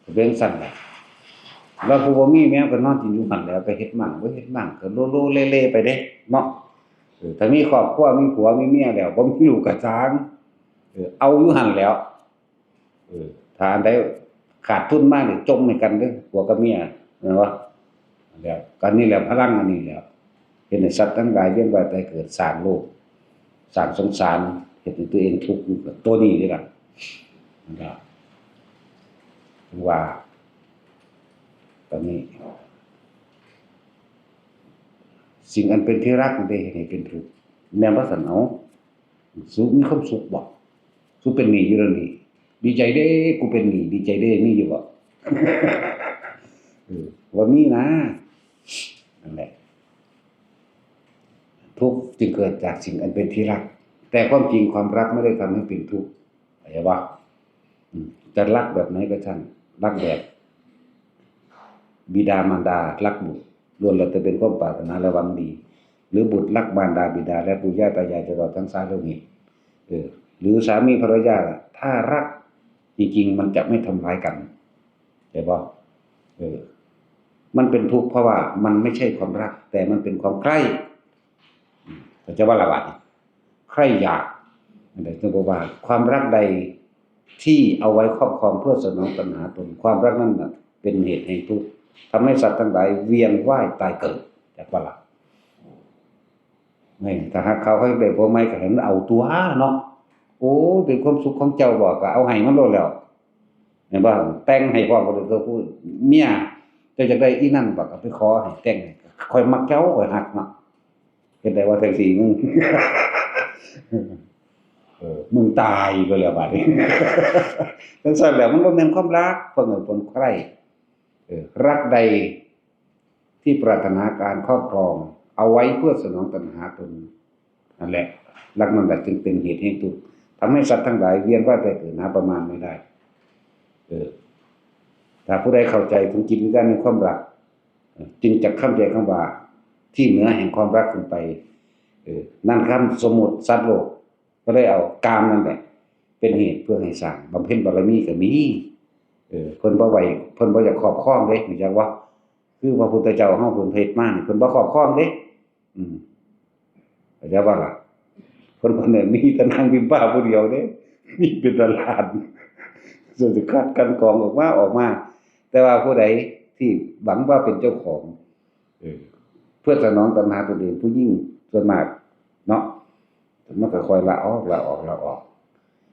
ก็เป็นซั่นแหละ แล้วผู้บ่มีแม่งก็นอนกินอยู่หั่นแหล้ว ก็เฮ็ดมั่ง บ่เฮ็ดมั่ง ก็โลโลเลเลไปเด้ เนาะ เออ ถ้ามีครอบครัว มีผัว มีเมียแล้ว บ่มีลูกก็ซ่าง เออ เอาอยู่หั่นแหล้ว เออ ถ้าอันใดขาดทุนมานี่ จ่มให้กันเด้อ ผัวกับเมีย แม่นบ่ แล้ว ก็นี่แหละพลังอันนี้แหละ เฮ็ดให้สัตว์ทั้งหลายเวียนว่ายตายเกิด สร้างโลก สร้างสงสาร เฮ็ดให้ตัวเองทุกข์อยู่กับตัวนี้นี่ล่ะ นั่นล่ะ ถึงว่า ตอนนี้ สิ่งอันเป็นที่รักมันได้เฮ็ดให้เป็นทุกข์ แม่นบ่ซั่น เอ้า สูมีความสุขบ่ สูเป็นหนี้อยู่แล้วนี่ ดีใจเด้ กูเป็นหนี้ ดีใจเด้ มีอยู่บ่ เออ ว่ามีนะ นั่นแหละ ทุกข์จึงเกิดจากสิ่งอันเป็นที่รัก แต่ความจริงความรักไม่ได้ทำให้เป็นทุกข์ เข้าใจบ่ อืม จะรักแบบไหนก็ช่าง รักแบบ บิดามารดารักบุตร ล้วนแล้วแต่เป็นความปรารถนาและหวังดี หรือบุตรรักมารดาบิดาและปู่ย่าตายายตลอดทั้งสายโลหิต เออ หรือสามีภรรยา ถ้ารักจริงๆ มันจะไม่ทำร้ายกัน เข้าใจบ่ เออ มันเป็นทุกข์เพราะว่ามันไม่ใช่ความรัก แต่มันเป็นความใคร่ อืม เข้าใจบ่ล่ะบาดนี้ ใคร่อยาก นั่นแหละ จึงบอกว่าความรักใดที่เอาไว้ครอบครองเพื่อสนองตัณหาตน ความรักนั่นน่ะเป็นเหตุแห่งทุกข์ ทำให้สัตว์ทั้งหลายเวียนว่ายตายเกิด จักบ่ล่ะ นี่ ถ้าหากเขา เขาได้ผัวใหม่ก็ให้มันเอาตั๊วเนาะ โอ้ เป็นความสุขของเจ้าบ่ ก็เอาให้มันโลดแล้ว แม่นบ่ แต่งให้พร้อม ก็เลยตัวผู้เมีย เจ้าอยากได้อีนั่นบ่ ก็ไปขอให้แต่งให้ ข้อยมักเจ้า ข้อยฮักเนาะ เฮ็ดได้ว่าแท็กซี่มึง เออ มึงตายไปแล้วบัดนี้ จังซั่นแหละ มันบ่แม่นความรัก เพิ่นเป็นคนใคร่ เออ รักใดที่ปรารถนาการครอบครอง เอาไว้เพื่อสนองตัณหาตน นั่นแหละ รักนั่นแหละจึงเป็นเหตุแห่งทุกข์ ทำให้สัตว์ทั้งหลายเวียนว่ายตายเกิดหาประมาณไม่ได้ เออ ถ้าผู้ใดเข้าใจถึงจิตวิญญาณในความรัก จึงจะเข้าใจคำว่าที่เหนือแห่งความรักขึ้นไป เออ นั่นคำสมมุติสัตว์โลก ก็เลยเอากามนั่นแหละ เป็นเหตุเพื่อให้สร้าง บำเพ็ญบารมีก็มี เออ เพิ่นบ่ไหว เพิ่นบ่อยากครอบครองเด้ รู้จักบ่ คือพระพุทธเจ้าเฮาเพิ่นเฮ็ดมานี่ เพิ่นบ่ครอบครองเด้ อืม เข้าใจบ่ล่ะ เพิ่น เพิ่นน่ะมีแต่นางบิมบาผู้เดียวเด้ มีเป็นล้านๆ ส่วนสิคัดกรองออกมา ออกมา แต่ว่าผู้ใดที่หวังว่าเป็นเจ้าของ เออ เพื่อสนองตัณหาตนเอง ผู้หญิงส่วนมากเนาะ มันก็ค่อยละออก ละออก ละออก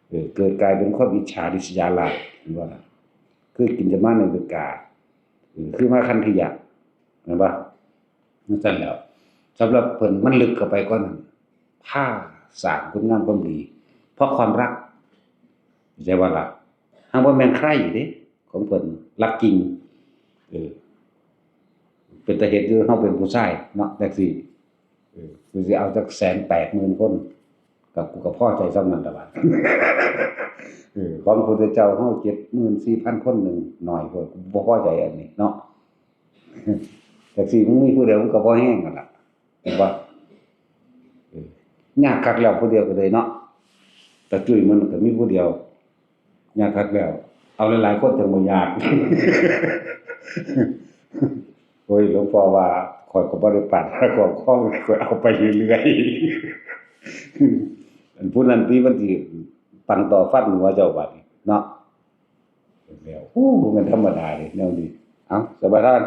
เออ เกิดกลายเป็นความอิจฉาริษยาร่าย เห็นบ่ล่ะ คือกินจะมาในเวกา เออ คือมาคันธยะ เห็นบ่ นั่นซั่นแหล้ว สำหรับเพิ่นมันลึกเข้าไปกว่านั้น พาสร้างคุณงามความดี เพราะความรัก เข้าใจบ่ล่ะ หากบ่แม่นใคร่เด้ ของเพิ่น รักจริง เออ เป็นตาเฮ็ดอยู่ เฮาเป็นผู้ชายเนาะ จังซี่ เออ กูสิเอาจักแสนแปดหมื่นคน กับกูก็พอใจส่ำนั้นล่ะบาด เออ ของพระพุทธเจ้าเฮาเจ็ดหมื่นสี่พันคนหนึ่ง น้อยโพด กูบ่พอใจอันนี้เนาะ จังซี่ มึงมีผู้เดียวมึงก็พอแฮงนั่นล่ะ เห็นบ่ เออ ยากคักแล้วผู้เดียวก็เลยเนาะ ตาจุ้ยมันก็มีผู้เดียว ยากคักแล้ว เอาหลายๆคนจั่งบ่ยาก โอ้ย หลวงพ่อว่า ข้อยก็บ่ได้ปรารถนาครอบครอง ข้อยเอาไปเรื่อยๆ อันผู้นั้นติมันสิปังต่อฟันหัวเจ้าบัดนี้เนาะ แล้ว โอ้ บ่แม่นธรรมดาเด้แนวนี้ เอ้า สมาทาน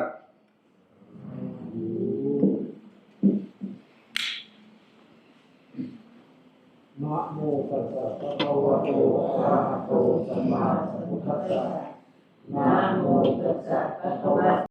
นะโมตัสสะภะคะวะโต อะระหะโต สัมมาสัมพุทธัสสะ นะโมตัสสะภะคะวะ